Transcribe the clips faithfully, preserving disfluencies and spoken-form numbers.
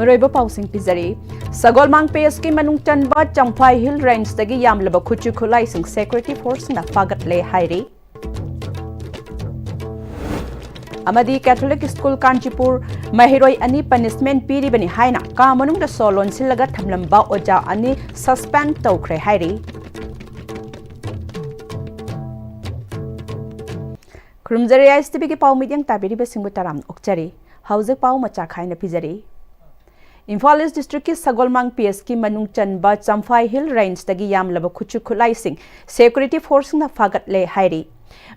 ꯑꯔꯣꯏꯕ ꯄꯥꯎꯁꯤꯡ ꯄꯤꯖꯔꯤ꯫ ꯁꯒꯣꯜꯃꯥꯡ ꯄꯤ ꯑꯦꯁꯀꯤ ꯃꯅꯨꯡ ꯆꯟꯕ ꯆꯝꯐꯥꯏ ꯍꯤꯜ ꯔꯦꯟꯖꯇꯒꯤ ꯌꯥꯝꯂꯕ ꯈꯨꯠꯁꯨ ꯈꯨꯠꯂꯥꯏꯁꯤꯡ ꯁꯦꯀ꯭ꯌꯨꯔꯤꯇꯤ ꯐꯣꯔꯁꯅ ꯐꯥꯒꯠꯂꯦ ꯍꯥꯏꯔꯤ꯫ ꯑꯃꯗꯤ ꯀꯦꯊꯣꯂꯤꯛ ꯁ꯭ꯀꯨꯜ ꯀꯥꯟꯆꯤꯄꯨꯔ ꯃꯍꯩꯔꯣꯏ ꯑꯅꯤ ꯄꯅꯤꯁꯃꯦꯟ ꯄꯤꯔꯤꯕꯅꯤ ꯍꯥꯏꯅ ꯀꯥ ꯃꯅꯨꯡꯗ ꯁꯣ ꯂꯣꯟꯁꯤꯜꯂꯒ ꯊꯝꯂꯝꯕ ꯑꯣꯖꯥ ꯑꯅꯤ ꯁꯁꯄꯦꯟ ꯇꯧꯈ꯭ꯔꯦ ꯍꯥꯏꯔꯤ꯫ ꯈꯨꯔꯨꯝꯖꯔꯤ ꯑꯥꯏ ꯑꯦꯁ ꯇꯤ ꯚꯤꯒꯤ ꯄꯥꯎ ꯃꯤꯠꯌꯦꯡ ꯇꯥꯕꯤꯔꯤꯕꯁꯤꯡꯕꯨ ꯇꯔꯥꯝꯅ ꯑꯣꯛꯆꯔꯤ꯫ ꯍꯧꯖꯤꯛ ꯄꯥꯎ ꯃꯆꯥ ꯈꯥꯏꯅ ꯄꯤꯖꯔꯤ꯫ ꯏꯝꯐꯥꯜ ꯏꯁ ꯗꯤꯁꯇ꯭ꯔꯤꯛꯀꯤ ꯁꯒꯣꯜꯃꯥꯡ ꯄꯤ ꯑꯦꯁꯀꯤ ꯃꯅꯨꯡ ꯆꯟꯕ ꯆꯝꯐꯥꯏ ꯍꯤꯜ ꯔꯦꯟꯖꯇꯒꯤ ꯌꯥꯝꯂꯕ ꯈꯨꯠꯁꯨ ꯈꯨꯠꯂꯥꯏꯁꯤꯡ ꯁꯦꯀ꯭ꯌꯨꯔꯤꯇꯤ ꯐꯣꯔꯁꯅ ꯐꯥꯒꯠꯂꯦ ꯍꯥꯏꯔꯤ꯫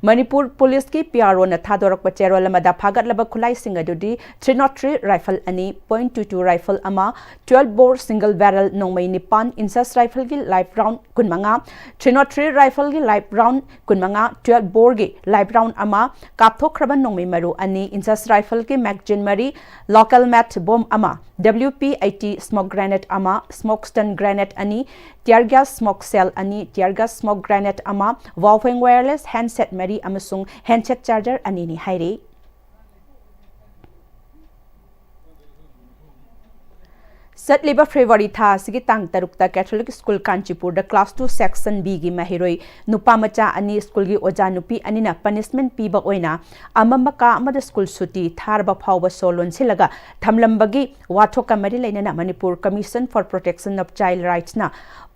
ꯃꯅꯤꯄꯨꯔ ꯄꯨꯂꯤꯁꯀꯤ ꯄꯤ ꯑꯥꯔ ꯑꯣꯅ ꯊꯥꯗꯣꯔꯛꯄ ꯆꯦꯔꯣꯜ ꯑꯃꯗ ꯐꯥꯒꯠꯂꯕ ꯈꯨꯠꯂꯥꯏꯁꯤꯡ ꯑꯗꯨꯗꯤ ꯊ꯭ꯔꯤ ꯅꯣꯠ ꯊ꯭ꯔꯤ ꯔꯥꯏꯐꯜ ꯑꯅꯤ, ꯄꯣꯏꯟ ꯇꯨ ꯇꯨ ꯔꯥꯏꯐꯜ ꯑꯃ, ꯇ꯭ꯋꯦꯜꯐ ꯕꯣꯔ ꯁꯤꯡꯒꯜ ꯕꯦꯔꯦꯜ ꯅꯣꯡꯃꯩ ꯅꯤꯄꯥꯟ, ꯏꯟꯁꯁ ꯔꯥꯏꯐꯜꯒꯤ ꯂꯥꯏꯐ ꯔꯥꯎꯟ ꯀꯨꯟꯃꯉꯥ, ꯊ꯭ꯔꯤ ꯅꯣꯠ ꯊ꯭ꯔꯤ ꯔꯥꯏꯐꯜꯒꯤ ꯂꯥꯏꯐ ꯔꯥꯎꯟ ꯀꯨꯟꯃꯉꯥ, ꯇ꯭ꯋꯦꯜꯐ ꯕꯣꯔꯒꯤ ꯂꯥꯏꯐ ꯔꯥꯎꯟ ꯑꯃ, ꯀꯥꯞꯊꯣꯛꯈ꯭ꯔꯕ ꯅꯣꯡꯃꯩ ꯃꯔꯨ ꯑꯅꯤ, ꯏꯟꯁꯁ ꯔꯥꯏꯐꯜꯒꯤ ꯃꯦꯒꯖꯤꯟ ꯃꯔꯤ, ꯂꯣꯀꯦꯜ ꯃꯦꯠ ꯕꯣꯝ ꯑꯃ, W P eighty smoke grenade ꯑꯃ, ꯁ꯭ꯃꯣꯛ ꯁ꯭ꯇꯟ ꯒ꯭ꯔꯦꯅꯦꯗ ꯑꯅꯤ, ꯇꯤꯌꯔ ꯒ꯭ꯌꯥꯁ ꯁ꯭ꯃꯣꯛ ꯁꯦꯜ ꯑꯅꯤ, ꯇꯤꯌꯔ ꯒ꯭ꯌꯥꯁ ꯁ꯭ꯃꯣꯛ ꯒ꯭ꯔꯦꯅꯦꯗ ꯑꯃ, ꯋꯥꯎꯐꯦꯡ ꯋꯥꯌꯔꯂꯦꯁ ꯍꯦꯟꯗꯁꯦꯠ ꯃꯔꯤ ꯑꯃꯁꯨꯡ ꯍꯦꯟꯗꯁꯦꯠ ꯆꯥꯔꯖꯔ ꯑꯅꯤꯅꯤ ꯍꯥꯏꯔꯤ꯫ ꯆꯠꯂꯤꯕ ꯐꯦꯕ꯭ꯔꯨꯋꯥꯔꯤ ꯊꯥ ꯑꯁꯤꯒꯤ ꯇꯥꯡ ꯇꯔꯨꯛꯇ ꯀꯦꯊꯣꯂꯤꯛ ꯁ꯭ꯀꯨꯜ ꯀꯥꯟꯆꯤꯄꯨꯔꯗ ꯀ꯭ꯂꯥꯁ ꯇꯨ ꯁꯦꯛꯁꯟ ꯕꯤꯒꯤ ꯃꯍꯩꯔꯣꯏ ꯅꯨꯄꯥ ꯃꯆꯥ ꯑꯅꯤ ꯁ꯭ꯀꯨꯜꯒꯤ ꯑꯣꯖꯥ ꯅꯨꯄꯤ ꯑꯅꯤꯅ ꯄꯅꯤꯁꯃꯦꯟ ꯄꯤꯕ ꯑꯣꯏꯅ ꯑꯃꯝꯕ ꯀꯥ ꯑꯃꯗ ꯁ꯭ꯀꯨꯜ ꯁꯨꯇꯤ ꯊꯥꯔꯕ ꯐꯥꯎꯕ ꯁꯣ ꯂꯣꯟꯁꯤꯜꯂꯒ ꯊꯝꯂꯝꯕꯒꯤ ꯋꯥꯊꯣꯛꯀ ꯃꯔꯤ ꯂꯩꯅꯅ Manipur commission for protection of child ꯔꯥꯏꯠꯁꯅ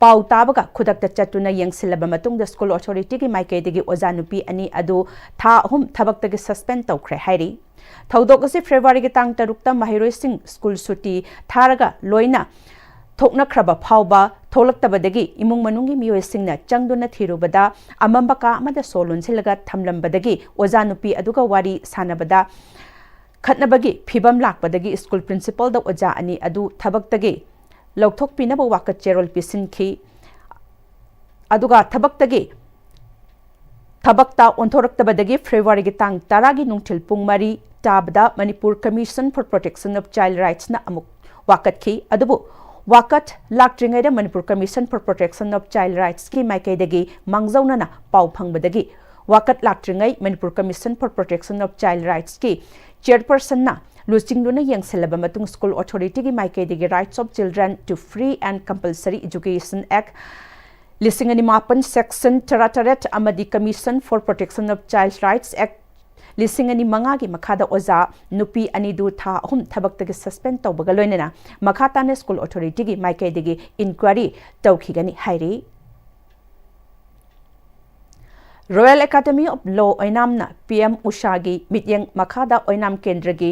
ꯄꯥꯎ ꯇꯥꯕꯒ ꯈꯨꯗꯛꯇ ꯆꯠꯇꯨꯅ ꯌꯦꯡꯁꯤꯜꯂꯕ ꯃꯇꯨꯡꯗ ꯁ꯭ꯀꯨꯜ ꯑꯣꯊꯣꯔꯤꯇꯤꯒꯤ ꯃꯥꯏꯀꯩꯗꯒꯤ ꯑꯣꯖꯥ ꯅꯨꯄꯤ ꯑꯅꯤ ꯑꯗꯨ ꯊꯥ ꯑꯍꯨꯝ ꯊꯕꯛꯇꯒꯤ ꯁꯁꯄꯦꯟ ꯇꯧꯈ꯭ꯔꯦ ꯍꯥꯏꯔꯤ꯫ ꯊꯧꯗꯣꯛ ꯑꯁꯤ ꯐꯦꯕ꯭ꯔꯨꯋꯥꯔꯤꯒꯤ ꯇꯥꯡ ꯇꯔꯨꯛꯇ ꯃꯍꯩꯔꯣꯏꯁꯤꯡ ꯁ꯭ꯀꯨꯜ ꯁꯨꯇꯤ ꯊꯥꯔꯒ ꯂꯣꯏꯅ ꯊꯣꯛꯅꯈ꯭ꯔꯕ ꯐꯥꯎꯕ ꯊꯣꯛꯂꯛꯇꯕꯗꯒꯤ ꯏꯃꯨꯡ ꯃꯅꯨꯡꯒꯤ ꯃꯤꯑꯣꯏꯁꯤꯡꯅ ꯆꯪꯗꯨꯅ ꯊꯤꯔꯨꯕꯗ ꯑꯃꯝꯕ ꯀꯥ ꯑꯃꯗ ꯁꯣ ꯂꯣꯟꯁꯤꯜꯂꯒ ꯊꯝꯂꯝꯕꯗꯒꯤ ꯑꯣꯖꯥ ꯅꯨꯄꯤ ꯑꯗꯨꯒ ꯋꯥꯔꯤ ꯁꯥꯟꯅꯕꯗ ꯈꯠꯅꯕꯒꯤ ꯐꯤꯚꯝ ꯂꯥꯛꯄꯗꯒꯤ ꯁ꯭ꯀꯨꯜ ꯄ꯭ꯔꯤꯟꯁꯤꯄꯜꯗ ꯑꯣꯖꯥ ꯑꯅꯤ ꯑꯗꯨ ꯊꯕꯛꯇꯒꯤ ꯂꯧꯊꯣꯛꯄꯤꯅꯕ ꯋꯥꯀꯠ ꯆꯦꯔꯣꯜ ꯄꯤꯁꯤꯟꯈꯤ꯫ ꯑꯗꯨꯒ ꯊꯕꯛꯇꯒꯤ ꯊꯕꯛꯇ ꯑꯣꯟꯊꯣꯔꯛꯇꯕꯗꯒꯤ ꯐꯦꯕ꯭ꯔꯨꯋꯥꯔꯤꯒꯤ ꯇꯥꯡ ꯇꯔꯥꯒꯤ ꯅꯨꯡꯊꯤꯜ ꯄꯨꯡ ꯃꯔꯤ ꯇꯥꯕꯗ Manipur commission for protection of child ꯔꯥꯏꯠꯁꯅ ꯑꯃꯨꯛ ꯋꯥꯀꯠꯈꯤ꯫ ꯑꯗꯨꯕꯨ ꯋꯥꯀꯠ ꯂꯥꯛꯇ꯭ꯔꯤꯉꯩꯗ Manipur commission for protection of child ꯔꯥꯏꯠꯁꯀꯤ ꯃꯥꯏꯀꯩꯗꯒꯤ ꯃꯥꯡꯖꯧꯅꯅ ꯄꯥꯎ ꯐꯪꯕꯗꯒꯤ ꯋꯥꯀꯠ ꯂꯥꯛꯇ꯭ꯔꯤꯉꯩ Manipur commission for protection of child ꯔꯥꯏꯠꯁꯀꯤ ꯆꯤꯌꯔꯄꯔꯁꯟꯅ ꯂꯨꯆꯤꯡꯗꯨꯅ ꯌꯦꯡꯁꯤꯜꯂꯕ ꯃꯇꯨꯡ, School Authority ꯒꯤ ꯃꯥꯏꯀꯩꯗꯒꯤ Rights of Children to Free and Compulsory Education Act ꯂꯤꯁꯤꯡ ꯑꯅꯤ ꯃꯥꯄꯟ, Section ꯇꯔꯥꯇꯔꯦꯠ ꯑꯃꯗꯤ Commission for Protection of Child Rights Act ꯂꯤꯁꯤꯡ ꯑꯅꯤ ꯃꯉꯥꯒꯤ ꯃꯈꯥꯗ ꯑꯣꯖꯥ ꯅꯨꯄꯤ ꯑꯅꯤꯗꯨ ꯊꯥ ꯑꯍꯨꯝ ꯊꯕꯛꯇꯒꯤ suspend ꯇꯧꯕꯒ ꯂꯣꯏꯅꯅ ꯃꯈꯥ ꯇꯥꯅ School Authority ꯒꯤ ꯃꯥꯏꯀꯩꯗꯒꯤ inquiry ꯇꯧꯈꯤꯒꯅꯤ ꯍꯥꯏꯔꯤ꯫ Royal Academy of Law ꯑꯣꯏꯅꯥꯝꯅ P M ꯎꯁꯥꯒꯤ ꯃꯤꯠꯌꯦꯡ ꯃꯈꯥꯗ ꯑꯣꯏꯅꯥꯝ ꯀꯦꯟꯗ꯭ꯔꯒꯤ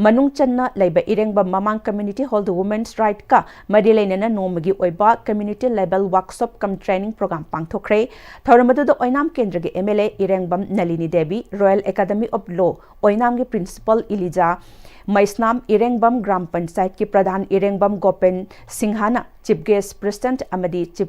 ꯃꯅꯨꯡ ꯆꯟꯅ ꯂꯩꯕ ꯏꯔꯦꯡꯕꯝ ꯃꯃꯥꯡ Community Hall ꯗ Women's Right ꯀ ꯃꯔꯤ ꯂꯩꯅꯅ ꯅꯣꯡꯃꯒꯤ ꯑꯣꯏꯕ Community Level Workshop cum Training Program ꯄꯥꯡꯊꯣꯛꯈ꯭ꯔꯦ꯫ ꯊꯧꯔꯝ ꯑꯗꯨꯗ ꯑꯣꯏꯅꯥꯝ ꯀꯦꯟꯗ꯭ꯔꯒꯤ M L A Irengbam Nalini Devi, Royal Academy of Law ꯑꯣꯏꯅꯥꯝꯒꯤ Principal ꯏꯂꯤꯖꯥ ꯃꯩꯁꯅꯥꯝ, ꯏꯔꯦꯡꯕꯝ ꯒ꯭ꯔꯥꯝ ꯄꯟꯆꯥꯌꯠꯀꯤ ꯄ꯭ꯔꯙꯥꯟ ꯏꯔꯦꯡꯕꯝ ꯒꯣꯄꯦꯟ ꯁꯤꯡꯍꯅ Chief Guest, President ꯑꯃꯗꯤ Chief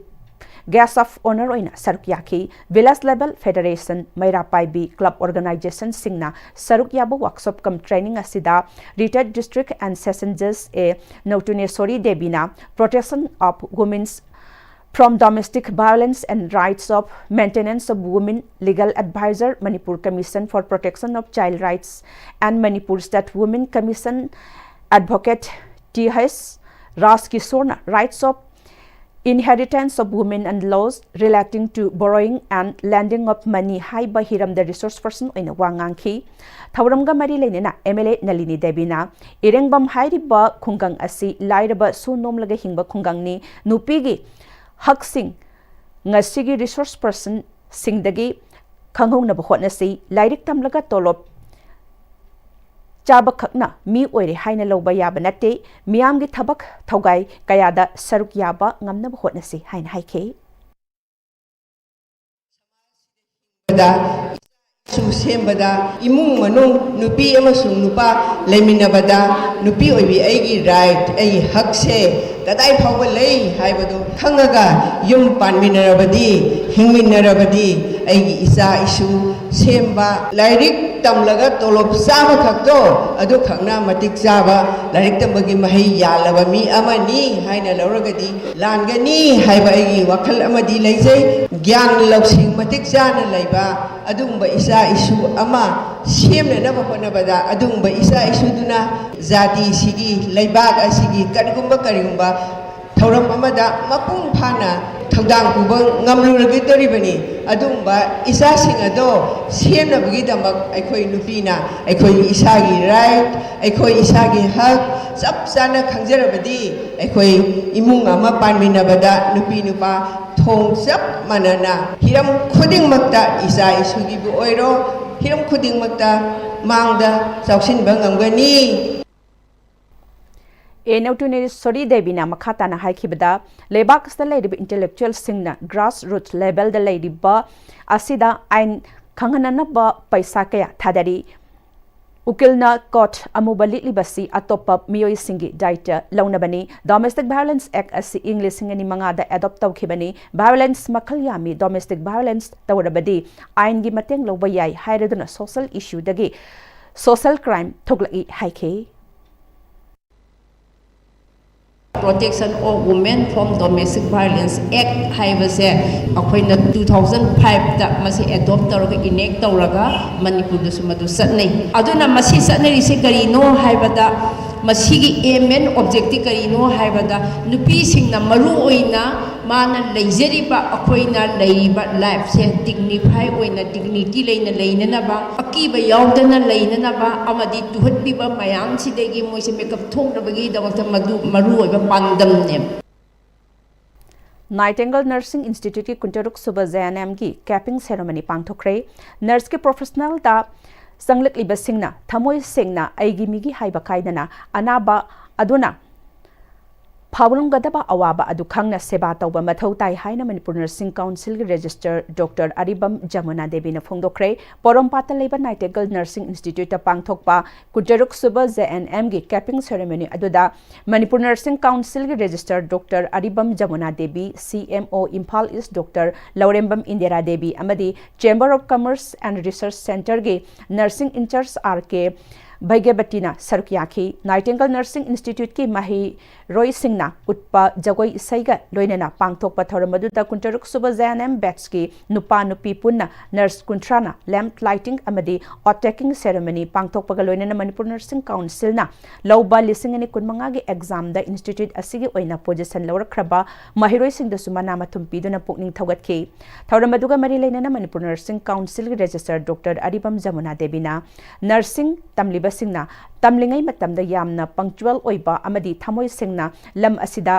Guest of Honour ꯑꯣꯏꯅ ꯁꯔꯨꯛ ꯌꯥꯈꯤ꯫ Village Level Federation, ꯃꯩꯔꯥ ꯄꯥꯏꯕꯤ Club Organization ꯁꯤꯡꯅ ꯁꯔꯨꯛ ꯌꯥꯕ Workshop cum Training ꯑꯁꯤꯗ Retired District and Session Judge A ꯅꯧꯇꯨꯅꯦꯁꯣꯔꯤ ꯗꯦꯕꯤꯅ Protection of Women's from Domestic Violence and Rights of Maintenance of Women, Legal Advisor, Manipur Commission for Protection of Child Rights and Manipur State Women Commission Advocate T H Rajkishorna Rights of Inheritance of Women and Laws Relating to Borrowing and Lending of Money ꯍꯥꯏꯕ ꯍꯤꯔꯝꯗ resource person ꯑꯣꯏꯅ ꯋꯥ ꯉꯥꯡꯈꯤ꯫ ꯊꯧꯔꯝꯒ ꯃꯔꯤ ꯂꯩꯅꯅ M L A ꯅꯂꯤꯅꯤ ꯗꯦꯕꯤꯅ ꯏꯔꯦꯡꯕꯝ ꯍꯥꯏꯔꯤꯕ ꯈꯨꯡꯒꯪ ꯑꯁꯤ ꯂꯥꯏꯔꯕ ꯁꯨ ꯅꯣꯝꯂꯒ ꯍꯤꯡꯕ ꯈꯨꯡꯒꯪꯅꯤ, ꯅꯨꯄꯤꯒꯤ ꯍꯛꯁꯤꯡ ꯉꯁꯤꯒꯤ resource person ꯁꯤꯡꯗꯒꯤ ꯈꯪꯍꯧꯅꯕ ꯍꯣꯠꯅꯁꯤ꯫ ꯂꯥꯏꯔꯤꯛ ꯇꯝꯂꯒ ꯇꯣꯂꯣꯞ ꯆꯥꯕꯈꯛꯅ ꯃꯤ ꯑꯣꯏꯔꯦ ꯍꯥꯏꯅ ꯂꯧꯕ ꯌꯥꯕ ꯅꯠꯇꯦ꯫ ꯃꯤꯌꯥꯝꯒꯤ ꯊꯕꯛ ꯊꯧꯒꯥꯏ ꯀꯌꯥꯗ ꯁꯔꯨꯛ ꯌꯥꯕ ꯉꯝꯅꯕ ꯍꯣꯠꯅꯁꯤ ꯍꯥꯏꯅ ꯍꯥꯏꯈꯤ꯫ ꯁꯨ ꯁꯦꯝꯕꯗ, ꯏꯃꯨꯡ ꯃꯅꯨꯡ, ꯅꯨꯄꯤ ꯑꯃꯁꯨꯡ ꯅꯨꯄꯥ ꯂꯩꯃꯤꯟꯅꯕꯗ ꯅꯨꯄꯤ ꯑꯣꯏꯕꯤ ꯑꯩꯒꯤ right, ꯑꯩꯒꯤ ꯍꯛꯁꯦ ꯀꯗꯥꯏ ꯐꯥꯎꯕ ꯂꯩ ꯍꯥꯏꯕꯗꯨ ꯈꯪꯉꯒ ꯌꯨꯝ ꯄꯥꯟꯃꯤꯟꯅꯔꯕꯗꯤ, ꯍꯤꯡꯃꯤꯟꯅꯔꯕꯗꯤ ꯑꯩꯒꯤ ꯏꯆꯥ ꯏꯁꯨ ꯁꯦꯝꯕ, ꯂꯥꯏꯔꯤꯛ ꯇꯝꯂꯒ ꯇꯣꯂꯣꯞ ꯆꯥꯕ ꯈꯛꯇꯣ ꯑꯗꯨꯈꯛꯅ ꯃꯇꯤꯛ ꯆꯥꯕ ꯂꯥꯏꯔꯤꯛ ꯇꯝꯕꯒꯤ ꯃꯍꯩ ꯌꯥꯜꯂꯕ ꯃꯤ ꯑꯃꯅꯤ ꯍꯥꯏꯅ ꯂꯧꯔꯒꯗꯤ ꯂꯥꯟꯒꯅꯤ ꯍꯥꯏꯕ ꯑꯩꯒꯤ ꯋꯥꯈꯜ ꯑꯃꯗꯤ ꯂꯩꯖꯩ꯫ ꯒ꯭ꯌꯥꯟ ꯂꯧꯁꯤꯡ ꯃꯇꯤꯛ ꯆꯥꯅ ꯂꯩꯕ ꯑꯗꯨꯒꯨꯝꯕ ꯏꯆꯥ ꯏꯁꯨ ꯑꯃ ꯁꯦꯝꯅꯅꯕ ꯍꯣꯠꯅꯕꯗ ꯑꯗꯨꯒꯨꯝꯕ ꯏꯆꯥ ꯏꯁꯨꯗꯨꯅ ꯖꯥꯇꯤꯁꯤꯒꯤ, ꯂꯩꯕꯥꯛ ꯑꯁꯤꯒꯤ ꯀꯔꯤꯒꯨꯝꯕ ꯀꯔꯤꯒꯨꯝꯕ ꯊꯧꯔꯝ ꯑꯃꯗ ꯃꯄꯨꯡ ꯐꯥꯅ ꯊꯧꯗꯥꯡ ꯄꯨꯕ ꯉꯝꯂꯨꯔꯒꯗꯧꯔꯤꯕꯅꯤ꯫ ꯑꯗꯨꯒꯨꯝꯕ ꯏꯆꯥꯁꯤꯡ ꯑꯗꯣ ꯁꯦꯝꯅꯕꯒꯤꯗꯃꯛ ꯑꯩꯈꯣꯏ ꯅꯨꯄꯤꯅ ꯑꯩꯈꯣꯏ ꯏꯁꯥꯒꯤ right, ꯑꯩꯈꯣꯏ ꯏꯁꯥꯒꯤ ꯍꯛ ꯆꯞ ꯆꯥꯅ ꯈꯪꯖꯔꯕꯗꯤ ꯑꯩꯈꯣꯏ ꯏꯃꯨꯡ ꯑꯃ ꯄꯥꯟꯃꯤꯟꯅꯕꯗ ꯅꯨꯄꯤ ꯅꯨꯄꯥ ꯊꯣꯡ ꯆꯞ ꯃꯥꯟꯅꯅ ꯍꯤꯔꯝ ꯈꯨꯗꯤꯡꯃꯛꯇ, ꯏꯆꯥ ꯏꯁꯨꯒꯤꯕꯨ ꯑꯣꯏꯔꯣ, ꯍꯤꯔꯝ ꯈꯨꯗꯤꯡꯃꯛꯇ ꯃꯥꯡꯗ ꯆꯥꯎꯁꯤꯟꯕ ꯉꯝꯒꯅꯤ꯫ ꯑꯦ ꯅꯧꯇꯨꯅꯦꯁꯣꯔꯤ ꯗꯦꯕꯤꯅ ꯃꯈꯥ ꯇꯥꯅ ꯍꯥꯏꯈꯤꯕꯗ, ꯂꯩꯕꯥꯛ ꯑꯁꯤꯗ ꯂꯩꯔꯤꯕ intellectualꯁꯤꯡꯅ grassroots levelꯗ ꯂꯩꯔꯤꯕ ꯑꯁꯤꯗ ꯑꯥꯏꯟ ꯈꯪꯍꯟꯅꯅꯕ ꯄꯩꯁꯥ ꯀꯌꯥ ꯊꯥꯗꯔꯤ꯫ ꯎꯀꯤꯜꯅ coat ꯑꯃꯨꯕ ꯂꯤꯠꯂꯤꯕꯁꯤ ꯑꯇꯣꯞꯄ ꯃꯤꯑꯣꯏꯁꯤꯡꯒꯤ ꯗꯥꯏꯇ ꯂꯧꯅꯕꯅꯤ꯫ Domestic Violence Act ꯑꯁꯤ ꯏꯪ ꯂꯤꯁꯤꯡ ꯑꯅꯤ ꯃꯉꯥꯗ adopt ꯇꯧꯈꯤꯕꯅꯤ꯫ Violence ꯃꯈꯜ ꯌꯥꯝꯃꯤ꯫ Domestic violence ꯇꯧꯔꯕꯗꯤ ꯑꯥꯏꯟꯒꯤ ꯃꯇꯦꯡ ꯂꯧꯕ ꯌꯥꯏ ꯍꯥꯏꯔꯗꯨꯅ social issueꯗꯒꯤ social crime ꯊꯣꯛꯂꯛꯏ ꯍꯥꯏꯈꯤ꯫ Protection of Women from Domestic Violence Act ꯍꯥꯏꯕꯁꯦ ꯑꯩꯈꯣꯏꯅ two thousand fiveꯇ ꯃꯁꯤ adopt ꯇꯧꯔꯒ, enact ꯇꯧꯔꯒ, ꯃꯅꯤꯄꯨꯔꯗꯁꯨ ꯃꯗꯨ ꯆꯠꯅꯩ꯫ ꯑꯗꯨꯅ ꯃꯁꯤ ꯆꯠꯅꯔꯤꯁꯦ ꯀꯔꯤꯅꯣ ꯍꯥꯏꯕꯗ, ꯃꯁꯤꯒꯤ aim and objectꯤ ꯀꯔꯤꯅꯣ ꯍꯥꯏꯕꯗ, ꯅꯨꯄꯤꯁꯤꯡꯅ ꯃꯔꯨ ꯑꯣꯏꯅ ꯃꯥꯅ ꯂꯩꯖꯔꯤꯕ, ꯑꯩꯈꯣꯏꯅ ꯂꯩꯔꯤꯕ lifeꯁꯦ dignify ꯑꯣꯏꯅ, dignity ꯂꯩꯅ ꯂꯩꯅꯅꯕ, ꯑꯀꯤꯕ ꯌꯥꯎꯗꯅ ꯂꯩꯅꯅꯕ ꯑꯃꯗꯤ ꯇꯨꯍꯠꯄꯤꯕ ꯃꯌꯥꯝꯁꯤꯗꯒꯤ ꯃꯣꯏꯁꯦ ꯃꯤꯀꯞ ꯊꯣꯛꯅꯕꯒꯤꯗꯃꯛꯇ ꯃꯗꯨ ꯃꯔꯨꯑꯣꯏꯕ ꯄꯥꯟꯗꯝꯅꯦꯕ꯫ Nightingale Nursing Instituteꯀꯤ ꯀꯨꯟꯇꯔꯨꯛ ꯁꯨꯕ JNMꯒꯤ capping ceremony ꯄꯥꯡꯊꯣꯛꯈ꯭ꯔꯦ꯫ Nurseꯀꯤ professionalꯗ ꯆꯪꯂꯛꯂꯤꯕꯁꯤꯡꯅ ꯊꯃꯣꯏ ꯁꯦꯡꯅ ꯑꯩꯒꯤ ꯃꯤꯒꯤ ꯍꯥꯏꯕ ꯀꯥꯏꯗꯅ ꯑꯅꯥꯕ ꯑꯗꯨꯅ ꯐꯥꯎꯔꯝꯒꯗꯕ ꯑꯋꯥꯕ ꯑꯗꯨ ꯈꯪꯅ ꯁꯦꯕꯥ ꯇꯧꯕ ꯃꯊꯧ ꯇꯥꯏ ꯍꯥꯏꯅ ꯃꯅꯤꯄꯨꯔ ꯅꯔꯁꯤꯡ ꯀꯥꯎꯟꯁꯤꯜꯒꯤ ꯔꯦꯖꯤꯁꯇꯔ ꯗꯣꯛꯇꯔ ꯑꯔꯤꯕꯝ ꯖꯃꯨꯅꯥ ꯗꯦꯕꯤꯅ ꯐꯣꯡꯗꯣꯛꯈ꯭ꯔꯦ꯫ ꯄꯣꯔꯣꯝꯄꯥꯠꯇ ꯂꯩꯕ ꯅꯥꯏꯇꯦꯡꯒꯜ ꯅꯔꯁꯤꯡ ꯏꯟꯁꯇꯤꯇ꯭ꯌꯨꯠꯇ ꯄꯥꯡꯊꯣꯛꯄ ꯀꯨꯟꯇꯔꯨꯛ ꯁꯨꯕ ꯖꯦ ꯑꯦꯟ ꯑꯦꯝꯒꯤ ꯀꯦꯄꯤꯡ ꯁꯦꯔꯦꯃꯣꯅꯤ ꯑꯗꯨꯗ ꯃꯅꯤꯄꯨꯔ ꯅꯔꯁꯤꯡ ꯀꯥꯎꯟꯁꯤꯜꯒꯤ registrar doctor Aribam Jamuna Devi, C M O Imphal east doctor Lourembam Indira Devi ꯑꯃꯗꯤ Chamber of Commerce and Research Centreꯒꯤ ꯅꯔꯁꯤꯡ ꯏꯟꯆꯥꯔꯖ ꯑꯥꯔ ꯀꯦ ꯚꯩꯒ꯭ꯌꯕꯇꯤꯅ ꯁꯔꯨꯛ ꯌꯥꯈꯤ꯫ ꯅꯥꯏꯇꯦꯡꯒꯜ ꯅꯔꯁꯤꯡ ꯏꯟꯁꯇꯤꯇ꯭ꯌꯨꯠꯀꯤ ꯃꯍꯩꯔꯣꯏꯁꯤꯡꯅ ꯎꯠꯄ ꯖꯒꯣꯏ ꯏꯁꯩꯒ ꯂꯣꯏꯅꯅ ꯄꯥꯡꯊꯣꯛꯄ ꯊꯧꯔꯝ ꯑꯗꯨꯗ ꯀꯨꯟꯇꯔꯨꯛ ꯁꯨꯕ ꯖꯦ ꯑꯦꯟ ꯑꯦꯝ ꯕꯦꯠꯁꯀꯤ ꯅꯨꯄꯥ ꯅꯨꯄꯤ ꯄꯨꯟꯅ ꯅꯔꯁ ꯀꯨꯟꯊ꯭ꯔꯥꯅ lamp lighting ꯑꯃꯗꯤ oath taking ceremony ꯄꯥꯡꯊꯣꯛꯄꯒ ꯂꯣꯏꯅꯅ ꯃꯅꯤꯄꯨꯔ ꯅꯔꯁꯤꯡ ꯀꯥꯎꯟꯁꯤꯜꯅ ꯂꯧꯕ ꯂꯤꯁꯤꯡ ꯑꯅꯤ ꯀꯨꯟꯃꯉꯥꯒꯤ ꯑꯦꯛꯖꯥꯝꯗ ꯏꯟꯁꯇꯤꯇ꯭ꯌꯨꯠ ꯑꯁꯤꯒꯤ ꯑꯣꯏꯅ ꯄꯣꯖꯤꯁꯟ ꯂꯧꯔꯛꯈ꯭ꯔꯕ ꯃꯍꯩꯔꯣꯏꯁꯤꯡꯗꯁꯨ ꯃꯅꯥ ꯃꯊꯨꯝ ꯄꯤꯗꯨꯅ ꯄꯨꯛꯅꯤꯡ ꯊꯧꯒꯠꯈꯤ꯫ ꯊꯧꯔꯝ ꯑꯗꯨꯒ ꯃꯔꯤ ꯂꯩꯅꯅ ꯃꯅꯤꯄꯨꯔ ꯅꯔꯁꯤꯡ ꯀꯥꯎꯟꯁꯤꯜꯒꯤ ꯔꯦꯖꯤꯁꯇꯔ ꯗꯣꯛꯇꯔ ꯑꯔꯤꯕꯝ ꯖꯃꯨꯅꯥ ꯗꯦꯕꯤꯅ ꯅꯔꯁꯤꯡ ꯇꯝꯂꯤꯕꯁꯤꯡꯅ ꯇꯝꯂꯤꯉꯩ ꯃꯇꯝꯗ ꯌꯥꯝꯅ punctual ꯑꯣꯏꯕ ꯑꯃꯗꯤ ꯊꯃꯣꯏ ꯁꯦꯡꯅ ꯂꯝ ꯑꯁꯤꯗ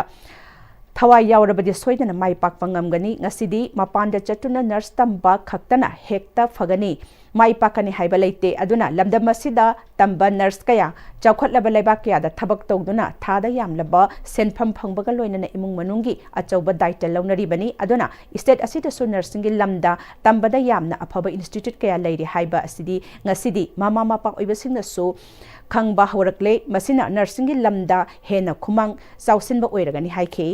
ꯊꯋꯥꯏ ꯌꯥꯎꯔꯕꯗꯤ ꯁꯣꯏꯗꯅ ꯃꯥꯏ ꯄꯥꯛꯄ ꯉꯝꯒꯅꯤ꯫ ꯉꯁꯤꯗꯤ ꯃꯄꯥꯟꯗ ꯆꯠꯇꯨꯅ ꯅꯔꯁ ꯇꯝꯕ ꯈꯛꯇꯅ ꯍꯦꯛꯇ ꯐꯒꯅꯤ, ꯃꯥꯏ ꯄꯥꯛꯀꯅꯤ ꯍꯥꯏꯕ ꯂꯩꯇꯦ꯫ ꯑꯗꯨꯅ ꯂꯝꯗꯝ ꯑꯁꯤꯗ ꯇꯝꯕ ꯅꯔꯁ ꯀꯌꯥ ꯆꯥꯎꯈꯠꯂꯕ ꯂꯩꯕꯥꯛ ꯀꯌꯥꯗ ꯊꯕꯛ ꯇꯧꯗꯨꯅ ꯊꯥꯗ ꯌꯥꯝꯂꯕ ꯁꯦꯟꯐꯝ ꯐꯪꯕꯒ ꯂꯣꯏꯅꯅ ꯏꯃꯨꯡ ꯃꯅꯨꯡꯒꯤ ꯑꯆꯧꯕ ꯗꯥꯏꯇ ꯂꯧꯅꯔꯤꯕꯅꯤ꯫ ꯑꯗꯨꯅ ꯁ꯭ꯇꯦꯠ ꯑꯁꯤꯗꯁꯨ ꯅꯔꯁꯤꯡꯒꯤ ꯂꯝꯗ ꯇꯝꯕꯗ ꯌꯥꯝꯅ ꯑꯐꯕ ꯏꯟꯁꯇꯤꯇ꯭ꯌꯨꯠ ꯀꯌꯥ ꯂꯩꯔꯤ ꯍꯥꯏꯕ ꯑꯁꯤꯗꯤ ꯉꯁꯤꯗꯤ ꯃꯃꯥ ꯃꯄꯥ ꯑꯣꯏꯕꯁꯤꯡꯅꯁꯨ ꯈꯪꯕ ꯍꯧꯔꯛꯂꯦ꯫ ꯃꯁꯤꯅ ꯅꯔꯁꯤꯡꯒꯤ ꯂꯝꯗ ꯍꯦꯟꯅ ꯈꯨꯃꯥꯡ ꯆꯥꯎꯁꯤꯟꯕ ꯑꯣꯏꯔꯒꯅꯤ ꯍꯥꯏꯈꯤ꯫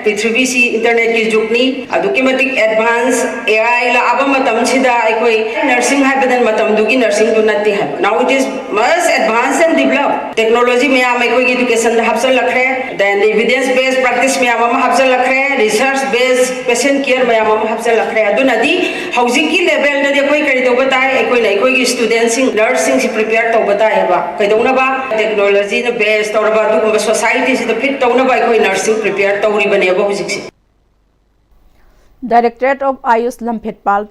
ꯄ꯭ꯔꯤꯊꯤꯕꯤꯁꯤ ꯏꯟꯇꯔꯅꯦꯠꯀꯤ ꯖꯨꯒꯅꯤ, ꯑꯗꯨꯛꯀꯤ ꯃꯇꯤꯛ ꯑꯦꯗꯚꯥꯟꯁ꯫ ꯑꯦ ꯑꯥꯏ ꯂꯥꯛꯑꯕ ꯃꯇꯝꯁꯤꯗ ꯑꯩꯈꯣꯏ ꯅꯔꯁꯤꯡ ꯍꯥꯏꯕꯗ ꯃꯇꯝꯗꯨꯒꯤ ꯅꯔꯁꯤꯡꯗꯨ ꯅꯠꯇꯦ ꯍꯥꯏꯕ꯫ Now it is much advanced and developed. Technology ꯃꯌꯥꯝ ꯑꯩꯈꯣꯏꯒꯤ educationꯗ ꯍꯥꯞꯆꯤꯜꯂꯛꯈ꯭ꯔꯦ, then evidence based practice ꯃꯌꯥꯝ ꯑꯃ ꯍꯥꯞꯆꯤꯜꯂꯛꯈ꯭ꯔꯦ, research based patient care ꯃꯌꯥꯝ ꯑꯃ ꯍꯥꯞꯆꯤꯜꯂꯛꯈ꯭ꯔꯦ꯫ ꯑꯗꯨꯅꯗꯤ ꯍꯧꯖꯤꯛꯀꯤ levelꯗꯗꯤ ꯑꯩꯈꯣꯏ ꯀꯔꯤ ꯇꯧꯕ ꯇꯥꯏ? ꯑꯩꯈꯣꯏꯅ ꯑꯩꯈꯣꯏꯒꯤ studentsꯁꯤꯡ, nurseꯁꯤꯡꯁꯤ prepare ꯇꯧꯕ ꯇꯥꯏꯌꯦꯕ꯫ ꯀꯩꯗꯧꯅꯕ? Technologyꯅ base ꯇꯧꯔꯕ ꯑꯗꯨꯒꯨꯝꯕ societyꯁꯤꯗ fit ꯇꯧꯅꯕ ꯑꯩꯈꯣꯏ ꯅꯔꯁꯁꯤꯡ prepare ꯇꯧꯔꯤꯕꯅꯦꯕ ꯍꯧꯖꯤꯛꯁꯦ꯫ Directorate of Ayush ꯂꯝꯐꯦꯠꯄꯥꯜ